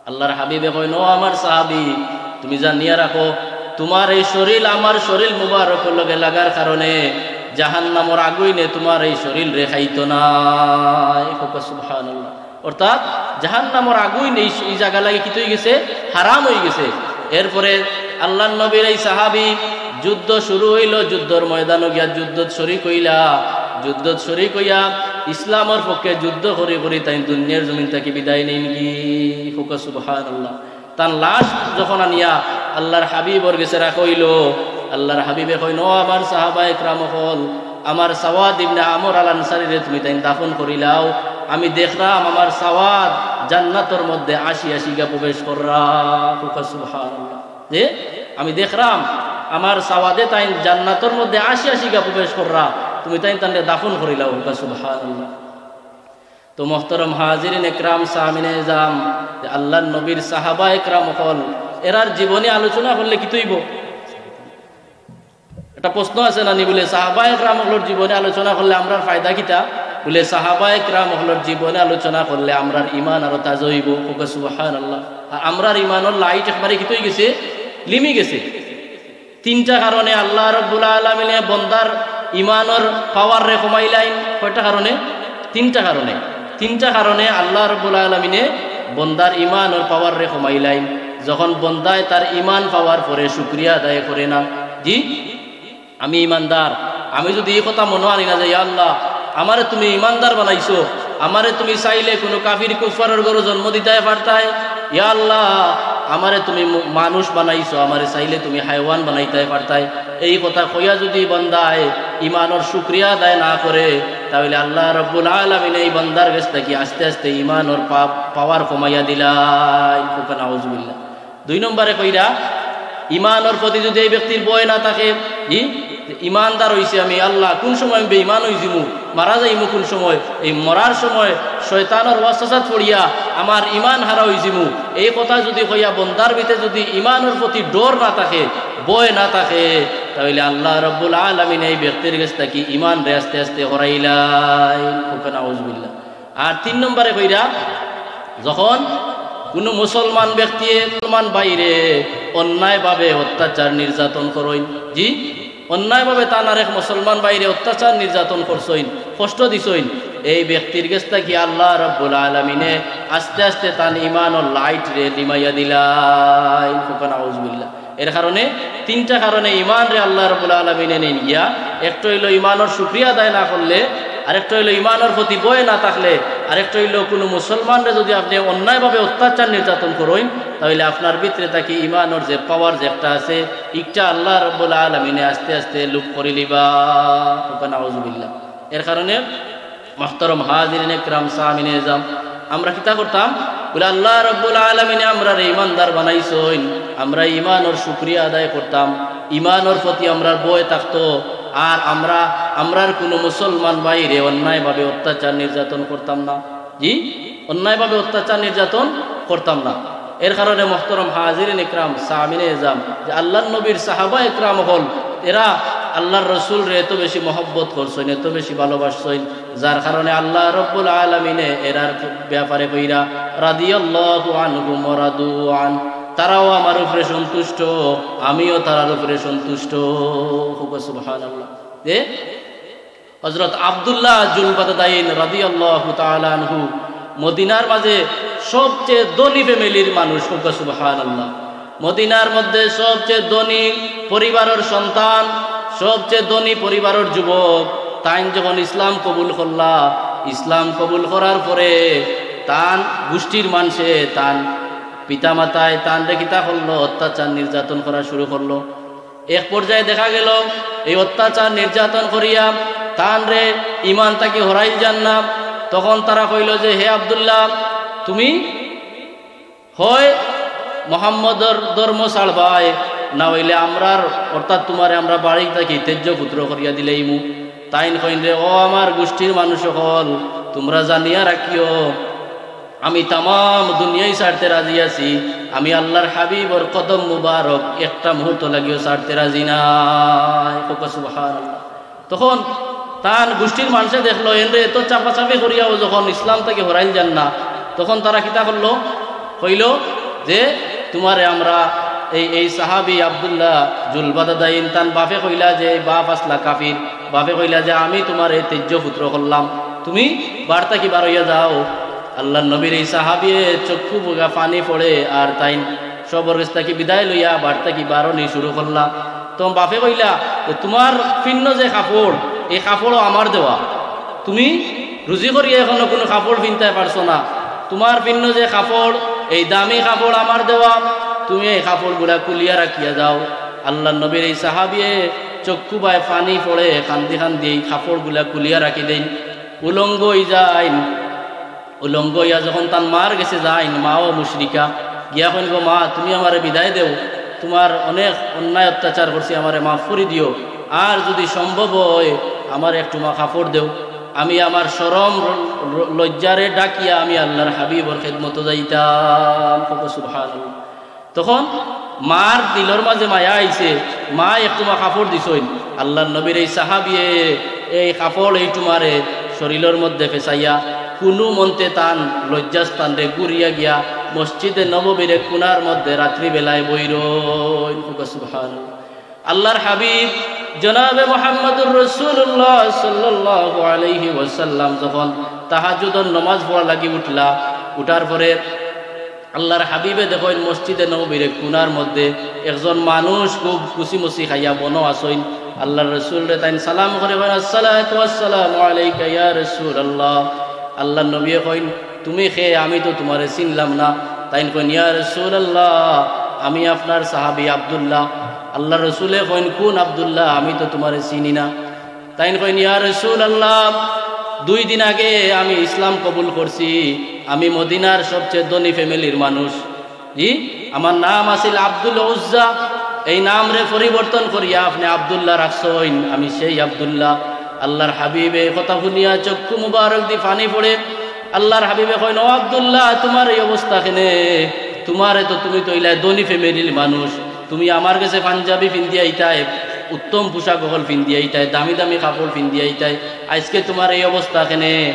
আল্লাহর হাবিবে কইন, "ও আমার সাহাবী, তুমি জানিয়া রাখো, তুমার এই শরীল আমার শরীল মুবারকর লগে লাগার কারণে জাহান্নামর আগুইনে তুমার এই শরীলরে খাইতো নায়।" কউক্কা সুবহানাল্লাহ। অর্থাৎ জাহান্নামর আগুইন এই, এই জাগা লাগি কিতা অইগেছে? হারাম অইগেছে। এরপরে আল্লাহর নবীর এই সাহাবী যুদ্ধ শুরু অইলো, যুদ্ধর ময়দানো গিয়া যুদ্ধত শরিক অইলা, যুদ্ধত শরিক অইয়া ইসলামর পক্ষে যুদ্ধ করি করি তাইন দুনিয়ার জমিন থাকি বিদায় নেইনগি। কউক্কা সুবহানাল্লাহ। তান লাশ যখন আনিয়া আল্লাহর হাবিবর গেছে রাখা অইলো, আল্লাহর হাবিবে কইন, "ও আমার সাহাবা একরাম অকল, আমার সাওয়াদ ইবনে আমর আল আনসারীরে তুমি তাইন দাফন করিলাও। আমি দেখরাম আমার সাওয়াদ জান্নাতর মধ্যে আশি আশিগা প্রবেশ কররা।" কউক্কা সুবহানাল্লাহ। যে আমি দেখরাম আমার সাওয়াদে তাইন জান্নাতর মধ্যে আশি আশিগা প্রবেশ কররা, তুমি তাইন তানরে দাফন করিলাও। কউক্কা সুবহানাল্লাহ। তো মোহতরম হাজিরিন একরাম, সামিনে এজাম, যে আল্লাহর নবীর সাহাবা একরাম অকল, এরার জীবনী আলোচনা করলে কিতা অইবো? একটা প্রশ্ন আছে না নি, বুলে, সাহাবা একরাম অকলর জীবনী আলোচনা করলে আমরার ফায়দা কিতা? বুলে, সাহাবা একরাম অকলর জীবনী আলোচনা করলে আমরার ইমান আরো তাজা অইবো। কউক্কা সুবহানাল্লাহ। আর আমরার ইমানর light একবারে কিতা অইগেছে? লিমি গেছে। তিনটা কারণে আল্লাহ রাব্বুল আলামিনে বন্দার ইমানর power রে কমাইলাইন। কয়টা কারণে? তিনটা কারণে। তিনটা কারণে আল্লাহ রাব্বুল আলামিনে বন্দার ইমানর power রে কমাইলাইন। যখন বন্দায় তার ইমান পাওয়ার পরে শুকরিয়া আদায় করে না, জি, আমি ইমানদার, আমি যুদি ই কথা মনো আনি না যে, "ইয়া আল্লাহ, আমারে তুমি ইমানদার বানাইছো, আমারে তুমি চাইলে কুনু কাফির কুফফারর ঘরো জন্ম দিতায় পারতায়, ইয়া আল্লাহ, আমারে তুমি মু-, মানুষ বানাইছো, আমারে চাইলে তুমি হায়ওয়ান বানাইতায় পারতায়।" এই কথা কইয়া যুদি বান্দায় ইমানর শুকরিয়া আদায় না করে, তাইলে আল্লাহ রাব্বুল আলামিনে এই বান্দার গেছ থাকি আস্তে আস্তে ইমানর পা-, power কমাইয়া দিলাইন। কউক্কা নাউজুবিল্লাহ। দুই নম্বরে কইরা, ইমানর প্রতি যুদি এই ব্যক্তির ভয় না থাকে, ই ইমানদার অইছি আমি, আল্লাহ, কুন সময় আমি বেইমান অইযিমু, মারা যাইমু কুন সময়, এই মরার সময় শয়তানর ওয়াসওয়াসাত পড়িয়া আমার ইমান হারা অইযিমু, এই কথা যুদি কইয়া বন্দার ভিতরে যুদি ইমানর প্রতি ডর না থাকে, ভয় না থাকে, তাইলে আল্লাহ রাব্বুল আলামিন এই ব্যক্তির গেছ থাকি ইমানরে আস্তে আস্তে হরাইলাইন। কউক্কা নাউজুবিল্লাহ। আর তিন নম্বরে কইরা, যখন কুনু মুসলমান ব্যক্তিয়ে মুসলমান ভাইরে অন্যায়ভাবে অত্যাচার নির্যাতন করইন, জি, অন্যায়ভাবে তান আরেক মুসলমান ভাইরে অত্যাচার নির্যাতন করছইন, কষ্ট দিছইন, এই ব্যক্তির গেছ থাকি আল্লাহ রাব্বুল আলামিনে আস্তে আস্তে তান ইমানর লাইটরে নিমাইয়া দিলাইন। কউক্কা নাউজুবিল্লাহ। এর কারণে, তিনটা কারণে ইমানরে আল্লাহ রাব্বুল আলামিনে নেইন গিয়া। একটা অইলো ইমানর শুকরিয়া আদায় না করলে, আরেকটা অইলো ইমানর প্রতি ভয় না থাকলে, আরেকটা অইলো কুনু মুসলমানরে যুদি আপনে অন্যায়ভাবে অত্যাচার নির্যাতন করইন, তাইলে আপনার ভিতরে থাকি ইমানর যে পাওয়ার যে একটা আছে, ইটা আল্লাহ রাব্বুল আলামিনে আস্তে আস্তে লুপ করিলিবা। কউক্কা নাউজুবিল্লাহ। এর কারণে মুহতারাম হাজিরিন একরাম, সামিনে এজাম, আমরা কিতা করতাম? বলে, আল্লাহ রাব্বুল আলামিনে আমরারে ইমানদার বানাইছইন, আমরা ইমানর শুকরিয়া আদায় করতাম, ইমানর প্রতি আমরার ভয় থাকতো, আর আমরা, আমরার কুনু মুসলমান ভাইরে অন্যায়ভাবে অত্যাচার নির্যাতন করতাম না। জি, অন্যায়ভাবে অত্যাচার নির্যাতন করতাম না। এর কারণে মুহতারাম হাজিরিন একরাম, সামিনে এজাম, যে আল্লাহর নবীর সাহাবা একরাম অকল, এরা আল্লাহর রসুলরে এত বেশি মহব্বত করছইন, এত বেশি ভালোবাসছইন, যার কারণে আল্লাহ রাব্বুল আলামিনে এরার ব্যাপারে কইরা, রাদিয়াল্লাহু আনহুম ওয়া রাদু আন, তারাও আমার উপরে সন্তুষ্ট, আমিও তারার উপরে সন্তুষ্ট। কউক্কা সুবহানাল্লাহ। যে হযরত আব্দুল্লাহ জুলবাদাদাইন রাদিয়াল্লাহু তাআলা আনহু মদিনার মাঝে সবচেয়ে ধনী ফ্যামিলির মানুষ, কউক্কা সুবহানাল্লাহ। মদিনার মধ্যে সবচেয়ে ধনী পরিবারর সন্তান, সবচেয়ে ধনী পরিবারর যুবক, তাইন যখন ইসলাম কবুল করলা, ইসলাম কবুল করার পরে তান গুষ্টির মানষে, তান পিতামাতায় তানরে কিতা করলো, অত্যাচার নির্যাতন করা শুরু করলো। এক পর্যায়ে দেখা গেল, এই অত্যাচার নির্যাতন করিয়া তানরে ইমান থাকি হরাইল যার না। তখন তারা কইল যে, "হে আব্দুল্লাহ, তুমি হয় মোহাম্মদর ধর্ম ছাড়বায়, না অইলে আমরার, অর্থাৎ তুমারে আমরা বাড়ি থাকি তেজ্য পুত্র করিয়া দিলাইমু।" তাইন কইন রে, "ও আমার গুষ্টির মানুষ অকল, তুমরা জানিয়া রাখিও, আমি তামাম দুনিয়াই ছাড়তে রাজি আছি, আমি আল্লাহর হাবিবর কদম মুবারক একটা মুহূর্ত লাগিও ছাড়তে রাজি নায়।" কউক্কা সুবহানাল্লাহ। তখন তান গুষ্টির মানষে দেখলো, এনরে এত চাপাচাপি করিয়াও যখন ইসলাম থাকি হরাইল যার না, তখন তারা কিতা করলো? কইলো যে, "তুমারে আমরা এই, এই সাহাবী আব্দুল্লাহ জুলবাদাদাইন, তান বাপে কইলা যে এই বাপ আছলা কাফির, বাপে কইলা যে আমি তুমারে তেজ্য পুত্র করলাম, তুমি বাড়ি থাকি বারইয়া যাও।" আল্লাহর নবীর এই সাহাবিয়ে চক্ষু বুগা পানি পড়ে আর তাইন সবর গেছ থাকি বিদায় লইয়া বাড়ি থাকি বারনি শুরু করলা। তো বাপে কইলা যে, "তুমার পিন্ন যে কাপড়, এই কাপড়ও আমার দেওয়া, তুমি রুজি করিয়া এখনো কুনু কাপড় পিনতায় পারছো না, তুমার পিন্ন যে কাপড়, এই দামি কাপড় আমার দেওয়া, তুমি এই কাপড়গুলা খুলিয়া রাখিয়া যাও।" আল্লাহর নবীর এই সাহাবিয়ে চক্ষু বায় পানি পড়ে কান্দি কান্দি এই কাপড়গুলা খুলিয়া রাখি দেইন, উলঙ্গ অই যাইন। উলঙ্গ অইয়া যখন তান মার গেছে যাইন, মাও মুশরিকা, গিয়া কইন, "গো মা, তুমি আমারে বিদায় দেও, তুমার অনেক অন্যায় অত্যাচার করছি, আমারে মাফ করি দিও, আর যুদি সম্ভব অয় আমারে একটুমা কাপড় দেও, আমি আমার শরম র-, র-, লজ্জারে ঢাকিয়া আমি আল্লাহর হাবিবর খেদমতো যাইতাম।" কউক্কা সুবহানাল্লাহ। তখন মার দিলর মাঝে মায়া আইছে, মা একটুমা কাপড় দিছইন। আল্লাহর নবীর এই সাহাবিয়ে এই কাপড় এইটুমারে শরীলর মধ্যে ফেছাইয়া কুনু মন্তে তান লজ্জাস্থানরে ঘুরিয়া গিয়া মসজিদে নববীর এক কুনার মধ্যে রাত্রিবেলায় বইরইন। কউক্কা সুবহানাল্লাহ। আল্লাহর হাবিব জনাবে মুহাম্মদুর রাসূলুল্লাহ সাল্লাল্লাহু আলাইহি ওয়াসাল্লাম যখন তাহাজ্জুদর নমাজ পড়া লাগি উঠলা, উঠার পরে আল্লাহর হাবিবে দেখইন মসজিদে নববীর এক কুনার মধ্যে একজন মানুষ খুব খুশিমুশি খাইয়া বনো আছইন। আল্লাহর রসুলরে তাইন সালাম করে কইন, "আসসালাতু ওয়াসসালামু আলাইকা ইয়া রাসূলুল্লাহ।" আল্লাহর নবীয়ে কইন, "তুমি কে? আমি তো তুমারে চিনলাম না।" তাইন কইন, "ইয়া রাসূলুল্লাহ, আমি আপনার সাহাবী আব্দুল্লাহ।" আল্লাহর রসুলে কইন, "কুন আব্দুল্লাহ? আমি তো তুমারে চিনি না।" তাইন কইন, "ইয়া রাসূলুল্লাহ, দুই দিন আগে আমি ইসলাম কবুল করছি, আমি মদিনার সবচেয়ে ধনী ফ্যামিলির মানুষ। জি, আমার নাম আছিল আব্দুল উজ্জা।" এই নামরে পরিবর্তন করিয়া আপনে আব্দুল্লাহ রাখছইন, আমি সেই আব্দুল্লাহ।" আল্লাহর হাবিবে এই কথা হুনিয়া চক্ষু মুবারক দি পানি পড়ে। আল্লাহর হাবিবে কইন, "ও আব্দুল্লাহ, তুমার এই অবস্থা কেনে? তুমারে তো, তুমি তো ইলায় ধনী ফ্যামিলির মানুষ, তুমি আমার গেছে পাঞ্জাবি ফিন্দিয়া আইতায়, উত্তম পোশাক অকল ফিন্দিয়া আইতায়, দামি দামি কাপড় ফিন্দিয়া আইতায়, আইজকে তুমার এই অবস্থা কেনে?"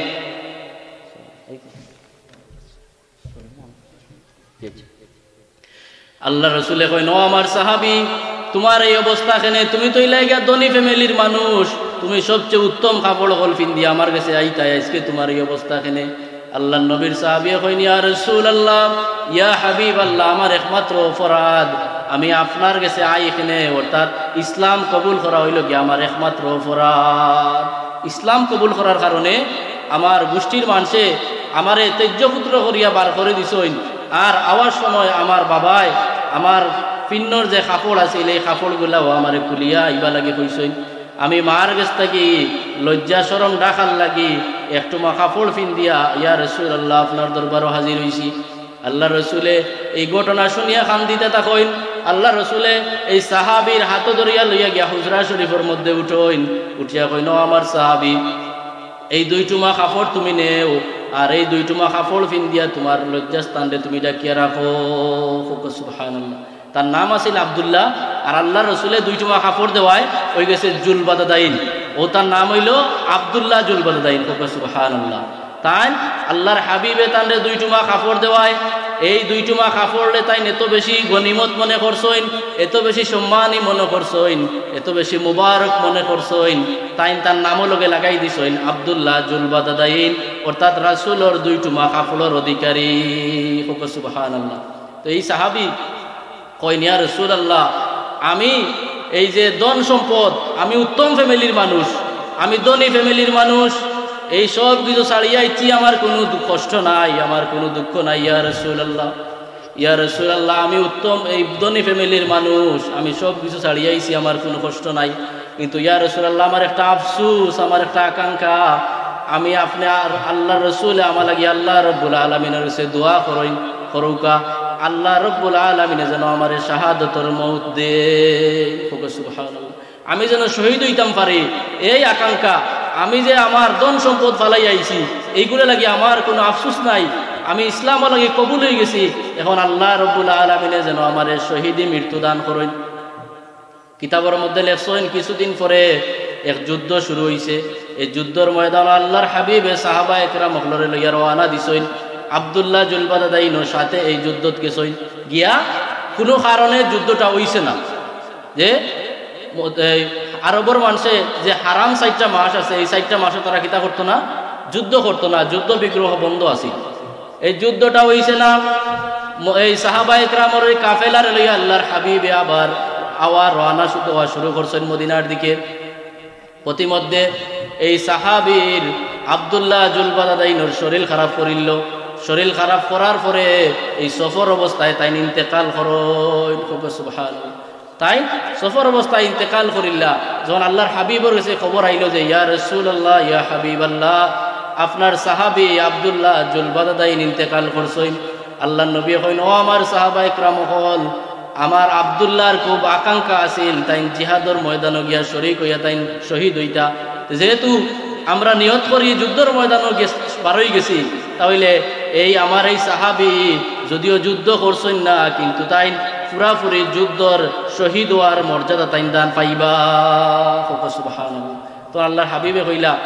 আল্লাহর রসুলে কইন, "ও আমার সাহাবী, তুমার এই অবস্থা কেনে? তুমি তো ইলাইগা ধনী ফ্যামিলির মানুষ, তুমি সবচেয়ে উত্তম কাপড় অকল ফিন্দিয়া আমার গেছে আইতায়, আইজকে তুমার এই অবস্থা কেনে?" আল্লাহর নবীর সাহাবীয়ে কইন, "ইয়া রাসূলুল্লাহ, ইয়া হাবিবাল্লাহ, আমার একমাত্র অপরাধ, আমি আপনার গেছে আই কেনে, অর্থাৎ ইসলাম কবুল করা অইলো গিয়া আমার একমাত্র অপরাধ। ইসলাম কবুল করার কারণে আমার গুষ্টির মানষে আমারে তেজ্য পুত্র করিয়া বার করি দিছইন, আর আওয়ার সময় আমার বাবায় আমার পিন্নর যে কাপড় আছিল, এই কাপড়গুলাও আমারে খুলিয়া আইবা লাগি কইছইন। আমি মার গেছ থাকি লজ্জা শরম ঢাকার লাগি একটুমা কাপড় ফিন্দিয়া, ইয়া রাসূলুল্লাহ, আপনার দরবারো হাজির অইছি।" আল্লাহর রসুলে এই ঘটনা হুনিয়া কান্দিতা থাকইন। আল্লাহর রসুলে এই সাহাবীর হাতো ধরিয়া লইয়া গিয়া হুজরা শরীফর মধ্যে উঠইন, উঠিয়া কইন, "ও আমার সাহাবী, এই দুইটুমা কাপড় তুমি নেও, আর এই দুইটুমা কাপড় ফিন্দিয়া তুমার লজ্জাস্থানরে তুমি ঢাকিয়া রাখো।" কউক্কা সুবহানাল্লাহ। তার নাম আছিল আব্দুল্লাহ, আর আল্লাহর রসুলে দুইটুমা কাপড় দেওয়ায় অইগেছে জুলবাদাদাইন। অউ তার নাম অইলো আব্দুল্লাহ জুলবাদাদাইন। কউক্কা সুবহানাল্লাহ। তাইন আল্লাহর হাবিবে তানরে দুইটুমা কাপড় দেওয়ায়, এই দুইটুমা কাপড়রে তাইন এত বেশি গনিমত মনে করছইন, এত বেশি সম্মানী মনে করছইন, এত বেশি মুবারক মনে করছইন, তাইন তার নামও লগে লাগাই দিছইন আব্দুল্লাহ জুলবাদাদাইন, অর্থাৎ রাসূলর দুইটুমা কাপড়র অধিকারী। কউক্কা সুবহানাল্লাহ। তো এই সাহাবী কইন, "ইয়া রাসূলুল্লাহ, আমি এই যে ধন সম্পদ, আমি উত্তম ফ্যামিলির মানুষ, আমি ধনী ফ্যামিলির মানুষ, এই সব কিছু ছাড়িয়া আইছি, আমার কুনু দু-, কষ্ট নাই, আমার কুনু দুঃখ নাই, ইয়া রাসূলুল্লাহ, ইয়া রাসূলুল্লাহ, আমি উত্তম এই ধনী ফ্যামিলির মানুষ, আমি সব কিছু ছাড়িয়া আইছি, আমার কুনু কষ্ট নাই।" কিন্তু ইয়া রাসূলুল্লাহ, আমার একটা আফসোস, আমার একটা আকাঙ্ক্ষা, আমি আপনে আর আল্লাহর রসুলে আমার লাগি আল্লাহ রব্বুল আলামিনর গেছে দোয়া করইন, করউক্কা, আল্লাহ রব্বুল আলামিনে যেন আমারে শাহাদতর মউত দেইন। কউক্কা সুবহানাল্লাহ। আমি যেন শহীদ অইতাম পারি, এই আকাঙ্ক্ষা। আমি যে আমার ধন সম্পদ ফালাই আইছি, এইগুলা লাগি আমার কুনু আফসোস নাই। আমি ইসলামর লাগি কবুল অইগেছি। এখন আল্লাহ রব্বুল আলামিনে যেন আমারে শহীদি মৃত্যু দান করইন। কিতাবর মধ্যে লেখছইন, কিছুদিন পরে এক যুদ্ধ শুরু অইছে। এই যুদ্ধর ময়দানো আল্লাহর হাবিবে সাহাবা একরাম অকলরে লইয়া রওয়ানা দিছইন। আব্দুল্লাহ জুলবাদাদাইনও সাথে এই যুদ্ধত গেছইন। গিয়া কুনু কারণে যুদ্ধটা অইছে না। যে ম-, এই আরবর মানষে যে হারাম চাইরটা মাস আছে, এই চাইরটা মাসো তারা কিতা করতো না? যুদ্ধ করতো না, যুদ্ধ বিগ্রহ বন্ধ আছিল। এই যুদ্ধটা অইছে না। ম-, এই সাহাবা একরামর এই কাফেলারে লইয়া আল্লাহর হাবিবে আবার আওয়া রওয়ানা শু-, দেওয়া শুরু করছইন মদিনার দিকে। পথিমধ্যে এই সাহাবীর আব্দুল্লাহ জুলবাদাদাইনর শরীর খারাপ করিল। শরীর খারাপ করার পরে এই সফর অবস্থায় তাইন ইন্তেকাল করইন। কউক্কা সুবহানাল্লাহ। তাইন সফর অবস্থায় ইন্তেকাল করিলা। যখন আল্লাহর হাবিবর গেছে খবর আইলো যে, "ইয়া রাসূলুল্লাহ, ইয়া হাবিবাল্লাহ, আপনার সাহাবী আব্দুল্লাহ জুলবাদাদাইন ইন্তেকাল করছইন।" আল্লাহর নবীয়ে কইন, "ও আমার সাহাবা একরাম অকল, আমার আব্দুল্লাহর খুব আকাঙ্ক্ষা আছিল, তাইন জিহাদর ময়দানো গিয়া শরিক অইয়া তাইন শহীদ অইতা। যেহেতু আমরা নিয়ত করি যুদ্ধর ময়দানো গেছ-, বারই গেছি, তা অইলে এই আমার এই সাহাবী যদিও যুদ্ধ করছইন না, কিন্তু তাইন পুরাপুরি যুদ্ধর শহীদ অওয়ার মর্যাদা তাইন দান পাইবা।" কউক্কা সুবহানাল্লাহ। তো আল্লাহর হাবিবে কইলা,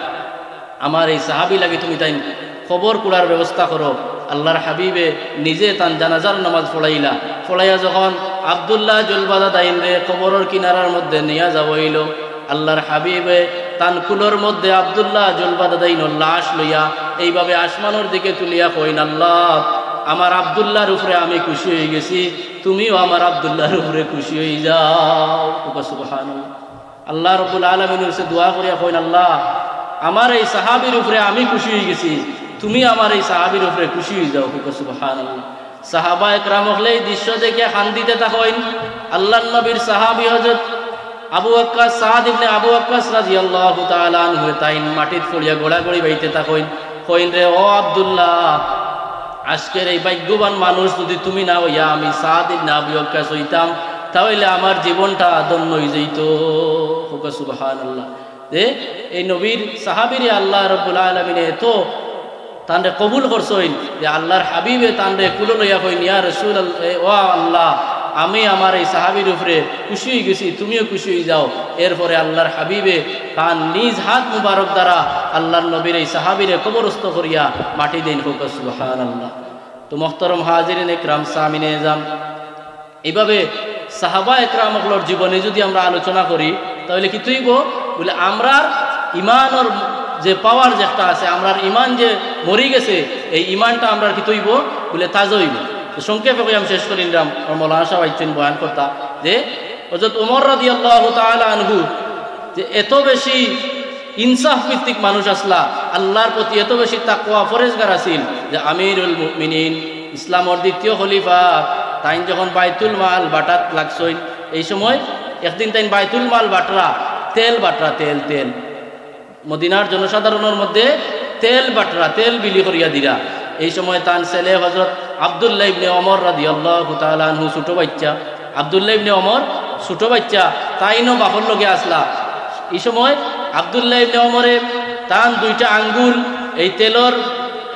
"আমার এই সাহাবী লাগি তুমি তাইন কবর খুঁড়ার ব্যবস্থা করো।" আল্লাহর হাবিবে নিজে তান জানাজার নামাজ পড়াইলা। পড়াইয়া যখন আব্দুল্লাহ জুলবাদাদাইনরে কবরর কিনারার মধ্যে নিয়া যাওয়া অইলো, আল্লাহর হাবিবে তান কুলর মধ্যে আব্দুল্লাহ জুলবাদাদাইনর লাশ লইয়া এইভাবে আসমানর দিকে তুলিয়া কইন, "আল্লাহ, আমার আব্দুল্লাহর উপরে আমি খুশি অইগেছি, তুমিও আমার আব্দুল্লাহর উপরে খুশি অইযাও।" কউক্কা সুবহানাল্লাহ। আল্লাহ রাব্বুল আলামিনর গেছে দোয়া করিয়া কইন, "আল্লাহ, আমার এই সাহাবীর উপরে আমি খুশি অইগেছি, তুমি আমার এই সাহাবীর উপরে খুশি অইযাও।" কউক্কা সুবহানাল্লাহ। সাহাবা একরাম অকলে এই দৃশ্য দেখিয়া কান্দিতে থাকইন। আল্লাহর নবীর সাহাবী হযরত আবু ওয়াক্কাস, সাদ ইবনে আবু ওয়াক্কাস রাদিয়াল্লাহু তাআলা আনহু, তাইন মাটিত পড়িয়া গড়াগড়ি বাইতে থাকইন। কইন, "রে ও আব্দুল্লাহ, আজকের এই ভাগ্যবান মানুষ যদি তুমি না অইয়া আমি সাদ ইবনে আবু ওয়াক্কাস অইতাম, তা অইলে আমার জীবনটা ধন্য অইযাইতো। কউক্কা সুবহানাল্লাহ। যে এই নবীর সাহাবীরে আল্লাহ রাব্বুল আলামিনে এত তানরে কবুল করছইন যে আল্লাহর হাবিবে তানরে কুলো লইয়া কইন, "ইয়া রাসূল আল-, এ, ও আল্লাহ, আমি আমার এই সাহাবীর উপরে খুশি অইগেছি, তুমিও খুশি অইযাও।" এরপরে আল্লাহর হাবিবে তান নিজ হাত মুবারক দ্বারা আল্লাহর নবীর এই সাহাবীরে কবরস্থ করিয়া মাটি দেইন। কউক্কা সুবহানাল্লাহ। তো মোহতরম হাজিরিন একরাম, সামিনে এজাম, এইভাবে সাহাবা একরাম অকলর জীবনী যুদি আমরা আলোচনা করি, তা অইলে কিতা অইবো? বুলে, আমরার ইমানর যে পাওয়ার যেটা আছে, আমরার ইমান যে মরি গেছে, এই ইমানটা আমরার কিতা অইবো? বুলে, তাজা অইবো। তো সংক্ষেপে কই আমি শেষ করিলাম, আমার মৌলানা সাব আইছইন বয়ান করতা, যে হযরত ওমর রাদিয়াল্লাহু তাআলা আনহু যে এত বেশি ইনসাফ ভিত্তিক মানুষ আছলা, আল্লাহর প্রতি এত বেশি তাকওয়া পরহেজগার আছিল যে আমিরুল মুমিনিন, ইসলামর দ্বিতীয় খলিফা, তাইন যখন বাইতুল মাল বাটাত লাগছইন, এই সময় একদিন তাইন বাইতুল মাল বাটরা, তেল বাটরা, তেল, তেল, মদিনার জনসাধারণর মধ্যে তেল বাটরা, তেল বিলি করিয়া দিরা। এই সময় তান ছেলে হযরত আব্দুল্লাহ ইবনে ওমর রাদিয়াল্লাহু তাআলা আনহু, ছোট বাইচ্চা, আব্দুল্লাহ ইবনে ওমর ছোট বাইচ্চা, তাইনও বাপর লগে আছলা। এই সময় আব্দুল্লাহ ইবনে ওমরে তান দুইটা আঙ্গুল এই তেলর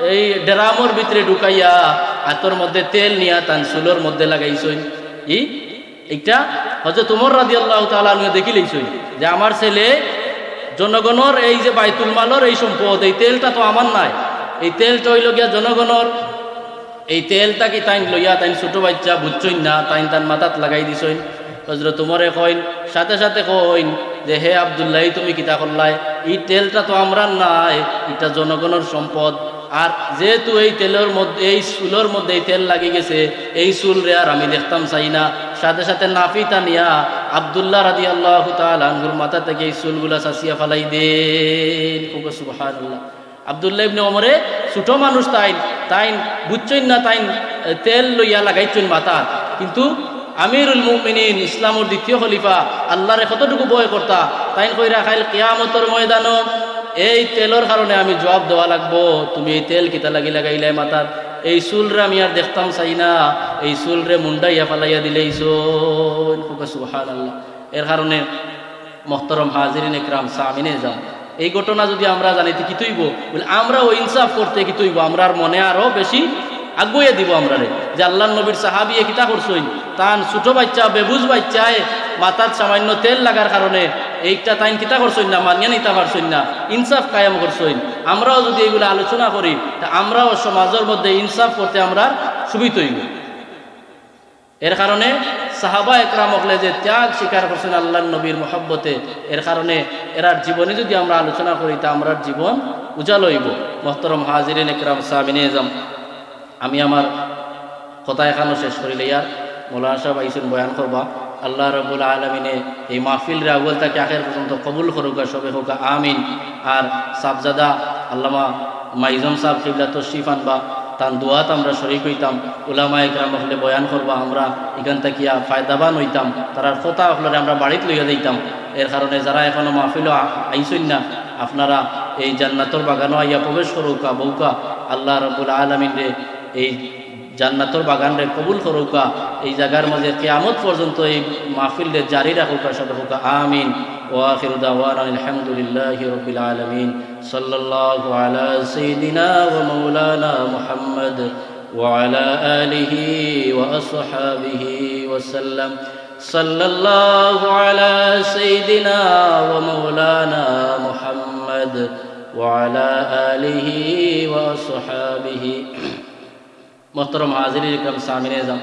এই ড্রামর ভিতরে ঢুকাইয়া আতর মধ্যে তেল নিয়া তান চুলর মধ্যে লাগাইছইন। ই একটা হযরত ওমর রাদিয়াল্লাহু তাআলা আনহু দেখিলাইছইন যে আমার ছেলে জনগণর এই যে বাইতুল মালর এই সম্পদ, এই তেলটা তো আমার নায়, এই তেলটা অইলো গিয়া জনগণর। এই তেলটা কি তাইন লইয়া, তাইন ছোট বাইচ্চা বুঝছইন না, তাইন তান মাথাত লাগাই দিছইন। হযরত ওমরে কইন, সাথে সাথে কইন যে, "হে আব্দুল্লাহ, তুমি কিতা করলায়? এই তেলটা তো আমরার নায়, এটা জনগণর সম্পদ। আর যেহেতু এই তেলর মধ্যে, এই চুলর মধ্যে এই তেল লাগি গেছে, এই চুলরে আর আমি দেখতাম চাই না।" সাথে সাথে নাফি টানিয়া আব্দুল্লাহ রাদিয়াল্লাহু তাআলা আনহুর মাথা থেকে এই চুলগুলা চাচিয়া ফালাই দেইন। কউক্কা সুবহানাল্লাহ। আব্দুল্লাহ ইবনে ওমরে ছোট মানুষ তাইন, তাইন বুঝছইন না, তাইন, এ, তেল লইয়া লাগাইছইন মাথাত। কিন্তু আমিরুল মুমিনিন, ইসলামর দ্বিতীয় খলিফা, আল্লাহরে কতটুকু ভয় করতা, তাইন কইরা কাইল কিয়ামতর ময়দানো এই তেলর কারণে আমি জবাব দেওয়া লাগবো, তুমি এই তেল কিতা লাগি লাগাইলায় মাথাত, এই চুলরে আমি আর দেখতাম চাই না, এই চুলরে মুন্ডাইয়া ফালাইয়া দিলাইছইন। কউক্কা সুবহানাল্লাহ। এর কারণে মোহতরম হাজিরিন একরাম, সামিনে এজাম, এই ঘটনা যুদি আমরা জানি, তে কিতা অইবো? বুলে, আমরাও ইনসাফ করতে কিতা অইবো? আমরার মনে আরো বেশি আগুয়াইয়া দিবো আমরারে। যে আল্লাহর নবীর সাহাবিয়ে কিতা করছইন, তান ছোট বাইচ্চা, বেবুঝ বাইচ্চায় মাথাত সামান্য তেল লাগার কারণে এইটা তাইন কিতা করছইন না, মানিয়া নিতা পারছইন না, ইনসাফ কায়েম করছইন। আমরাও যুদি এইগুলা আলোচনা করি, তে আমরাও সমাজর মধ্যে ইনসাফ করতে আমরার সুবিধা অইবো। এর কারণে সাহাবা একরাম অকলে যে ত্যাগ স্বীকার করছইন আল্লাহর নবীর মহব্বতে, এর কারণে এরার জীবনী যুদি আমরা আলোচনা করি, তে আমরার জীবন উজালা অইবো। মোহতরম হাজিরিন একরাম, সামিনে এজাম, আমি আমার কথা এখানো শেষ করিলাইয়ার। মৌলানা সাব আইছইন বয়ান করবা। আল্লাহ রাব্বুল আলামিনে এই মাহফিলরে আউয়াল থাকি আখের পর্যন্ত কবুল করউক্কা, সবে কউক্কা আমিন। আর সাবজাদা আল্লামা মাইজম সাব কিবলা তশরিফ আনবা, তান দোয়াত আমরা শরিক অইতাম। উলামায়ে কেরাম অকলে বয়ান করবা, আমরা ইখান থাকিয়া ফায়দাবান অইতাম, তারার কথা অকলরে আমরা বাড়িত লইয়া যাইতাম। এর কারণে যারা এখনো মাহফিলো আ-, আইছইন না, আপনারা এই জান্নাতর বাগানো আইয়া প্রবেশ করউক্কা, বউক্কা। আল্লাহ রাব্বুল আলামিনরে এই জান্নাতর বাগানরে কবুল করউক্কা, এই জাগার মাঝে কিয়ামত পর্যন্ত এই মাহফিলরে জারি রাখউক্কা, সবে কউক্কা আমিন। ওয়া আখিরু দাওয়ানা আলহামদুলিল্লাহি রাব্বিল আলামিন। সাল্লাল্লাহু আলা সাইয়্যিদিনা ওয়া মাওলানা মুহাম্মদ ওয়া আলা আলিহি ওয়া আসহাবিহি ওয়া সাল্লাম। সাল্লাল্লাহু আলা সাইয়্যিদিনা ওয়া মাওলানা মুহাম্মদ ওয়া আলা আলিহি ওয়া আসহাবিহি। মোহতরম হাজিরিন ইকরাম, সামিনে এজাম,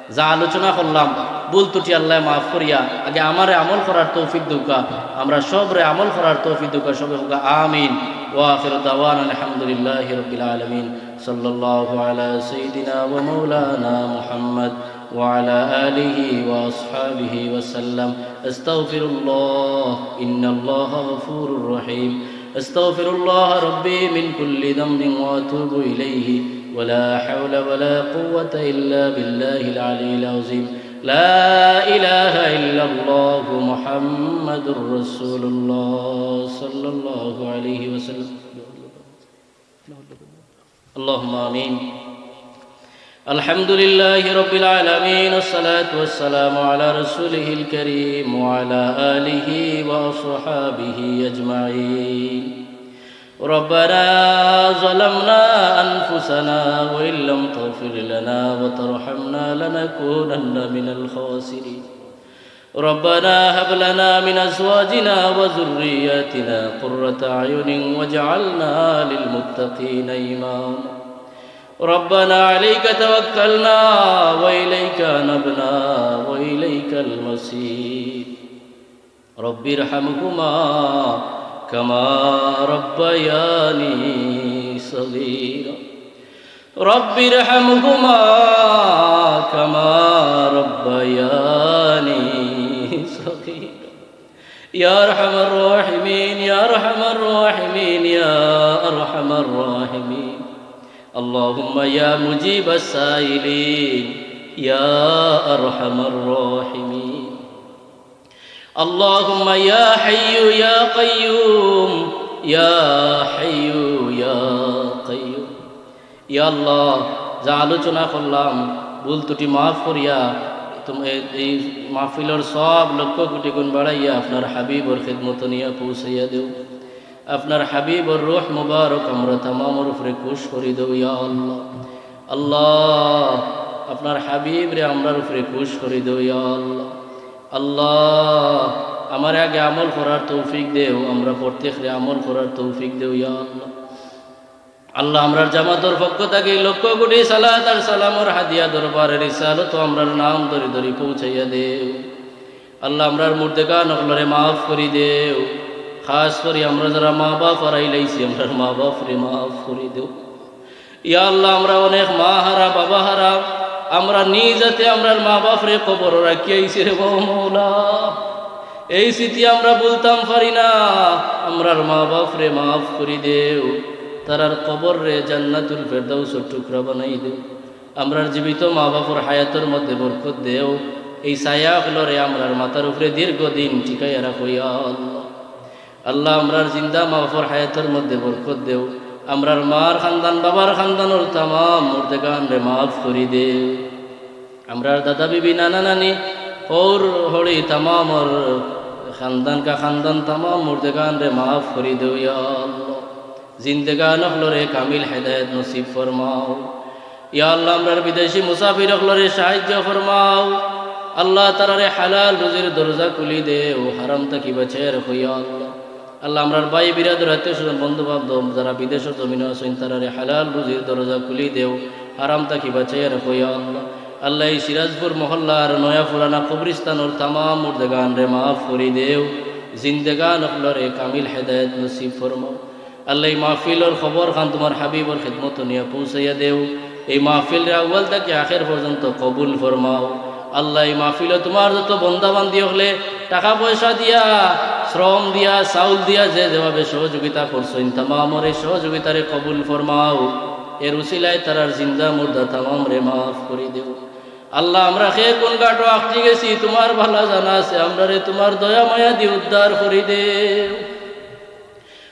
যা আলোচনা করলাম, ভুল ত্রুটি আল্লায় মাফ করিয়া আগে আমারে আমল করার তৌফিক দেউক্কা, আমরা সবরে আমল করার তৌফিক দেউক্কা, সবে কউক্কা আমিন। ওয়া আখিরু দাওয়ানা আলহামদুলিল্লাহি রাব্বিল আলামিন। সাল্লাল্লাহু আলা সাইয়্যিদিনা ওয়া মাওলানা মুহাম্মদ ওয়া আলা আলিহি ওয়া আসহাবিহি ওয়া সাল্লাম। আস্তাগফিরুল্লাহ, ইন্নাল্লাহা গফুরুর রহিম। أستغفر الله ربي من كل ذنب وأتوب إليه، ولا حول ولا قوة إلا بالله العلي العظيم. لا إله إلا الله محمد رسول الله صلى الله عليه وسلم. اللهم آمين. الحمد لله رب العالمين، والصلاة والسلام على رسوله الكريم وعلى آله وأصحابه أجمعين. ربنا ظلمنا أنفسنا وإن لم تغفر لنا وترحمنا لنكونن من الخاسرين. ربنا هب لنا من أزواجنا وذرياتنا قرة أعين واجعلنا للمتقين إماما. ربنا عليك توكلنا وإليك أنبنا وإليك المصير. رب ارحمهما كما ربياني صغيرا. رب ارحمهما كما ربياني صغيرا. يا أرحم الراحمين، يا أرحم الراحمين، يا أرحم الراحمين. اللهم يا مجيب السائلين، يا أرحم الراحمين. اللهم يا حي يا قيوم، يا حي يا قيوم. ইয়া আল্লাহ, যা আলোচনা করলাম, ভুল ত্রুটি মাফ করিয়া তুমি এই, এই মাহফিলর সওয়াব লক্ষ কোটি গুণ বাড়াইয়া আপনার হাবিবর খেদমত নিয়া পৌঁছাইয়া দেও। আপনার হাবিবর রূহ মুবারক আমরা তামামর উপরে খুশ করি দেও, ইয়া আল্লাহ। আল্লাহ, আপনার হাবিবরে আমরার উপরে খুশ করি দেও, ইয়া আল্লাহ। আল্লাহ, আমারে আগে আমল করার তৌফিক দেও, আমরা প্রত্যেকরে আমল করার তৌফিক দেও, ইয়া আল্লাহ। আল্লাহ, আমরার জামাতর পক্ষ থাকি লক্ষ কোটি সালাত আর সালামর হাদিয়া দরবারে রিসালত আমরার নাম ধরি ধরি পৌঁছাইয়া দেও। আল্লাহ, আমরার মুর্দেগান অকলরে মাফ করি দেও। খাস করি আমরা যারা মা বাপ হারাইলাইছি, আমরার মা বাপরে মাফ করি দেও। ইয়া আল্লাহ, আমরা অনেক মা হারা, বাবা হারা, আমরা নিজ হাতে আমরার মা বাপরে কবর রাখিয়া আইছি রে গো মৌলা। এই স্মৃতি আমরা ভুলতাম পারি না। আমরার মা বাপরে মাফ করি দেও, তারার কবররে জান্নাতুল ফেরদাউসর টুকরা বানাই দেও। আমরার জীবিত মা বাপর হায়াতর মধ্যে বরকত দেও। এই ছায়া অকলরে আমরার মাথার উপরে দীর্ঘদিন টিকাইয়া রাখো ইয়া আল্লাহ। আল্লাহ, আমরার জিন্দা মা বাপর হায়াতর মধ্যে বরকত দেও। আমরার মার খানদান, বাবার খানদানর তামাম মুর্দেগানরে মাফ করি দেও। আমরার দাদা বিবি, নানা নানি, হউর হড়ি তামামর খানদান কা খানদান তামাম মুর্দেগানরে মাফ করি দেও ইয়া আল্লাহ। জিন্দেগান অকলরে কামিল হেদায়েত নসিব ফরমাও। ইয়া আল্লাহ, আমরার বিদেশি মুসাফির অকলরে সাহায্য ফরমাও। আল্লাহ, তারারে হালাল রুজির দরজা খুলি দেও, হারাম থাকি বাঁচাইয়া রাখো ইয়া আল্লাহ। আল্লাহ, আমরার ভাই বিরাদর, আত্মীয় স্বজন, বন্ধু বান্ধব যারা বিদেশর জমিনো আছইন, তারারে হালাল রুজির দরজা খুলি দেও, হারাম থাকি বাঁচাইয়া রাখো ইয়া আল্লাহ। আল্লাহ, এই সিরাজপুর মহল্লার নয়া পুরানা কবরিস্তানর তামাম মুর্দেগানরে মাফ করি দেও, জিন্দেগান অকলরে কামিল হেদায়েত নসিব ফরমাও। আল্লাহ, এই মাহফিলর খবর খান তুমার হাবিবর খেদমত নিয়া পৌঁছাইয়া দেও। এই মাহফিলরে আউয়াল থাকি আখের পর্যন্ত কবুল ফরমাও। আল্লাহ, এই মাহফিলো তুমার যত বন্দা বান্দি অকলে টাকা পয়সা দিয়া, শ্রম দিয়া, চাউল দিয়া যে যেভাবে সহযোগিতা করছইন, তামামর এই সহযোগিতারে কবুল ফরমাও। এর উসিলায় তারার জিন্দা মুর্দা তামামরে মাফ করি দেও। আল্লাহ, আমরা কে কোন ঘাটো আটকি গেছি, তুমার ভালা জানা আছে, আমরারে তুমার দয়া মায়া দি উদ্ধার করি দেও।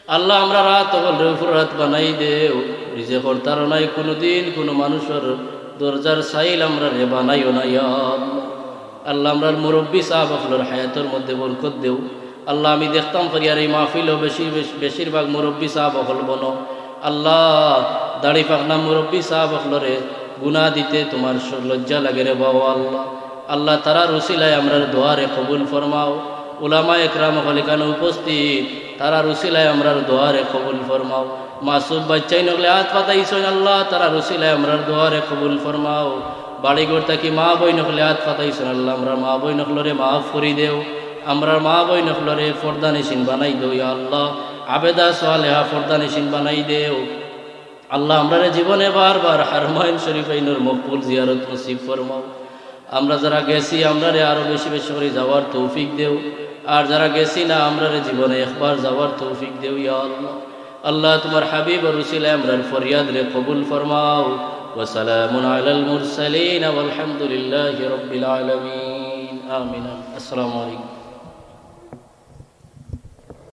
আল্লাহ, আমরার আত অকলরে ফুরহাত বানাই দেও। রিজেকর তাড়নায় কুনুদিন কুনু মানুষর দরজার সাইল আমরারে বানাইও না, ইয়া আল্লাহ। আল্লাহ, আমরার মুরব্বি সাব অকলর হায়াতর মধ্যে বরকত দেও। আল্লাহ, আমি দেখতাম পারি আর এই মাহফিলো বেশি, বেশ-, বেশিরভাগ মুরব্বি সাব অকল বনো। আল্লাহ, দাড়ি পাকনা মুরব্বি সাব অকলরে গুনা দিতে তুমার স-, লজ্জা লাগে রে বাবা আল্লাহ। আল্লাহ, তারার উসিলায় আমরার দোয়ারে কবুল ফরমাও। উলামা একরাম অকল এখানো উপস্থিত, তারার উসিলায় আমরার দোয়ারে কবুল ফরমাও। মাসুম বাইচ্চাইন অকলে আত পাতাইছইন আল্লাহ, তারার উসিলায় আমরার দোয়ারে কবুল ফরমাও। বাড়িঘর থাকি মা বইন অকলে আত পাতাইছইন আল্লাহ, আমরার মা বইন অকলরে মাফ করি দেও। আমরার মা বইন অকলরে পর্দানিশিন বানাই দেও ইয়া আল্লাহ। আবেদা সালেহা পর্দানিশিন বানাই দেও। আল্লাহ, আমরারে জীবনে বারবার হারমাইন শরীফাইনর মকবুল জিয়ারত নসিব ফরমাও। আমরা যারা গেছি, আমরারে আরো বেশি বেশি করি যাওয়ার তৌফিক দেও। আর যারা গেছি না, আমরারে জীবনে একবার যাওয়ার তৌফিক দেও ইয়া আল্লাহ। আল্লাহ, তুমার হাবিবর উসিলায় আমরার ফরিয়াদরে কবুল ফরমাও। ওয়া সালামুন আলাল মুরসালিন ওয়াল হামদুলিল্লাহি রাব্বিল আলামিন। আমিন। আসসালামু আলাইকুম।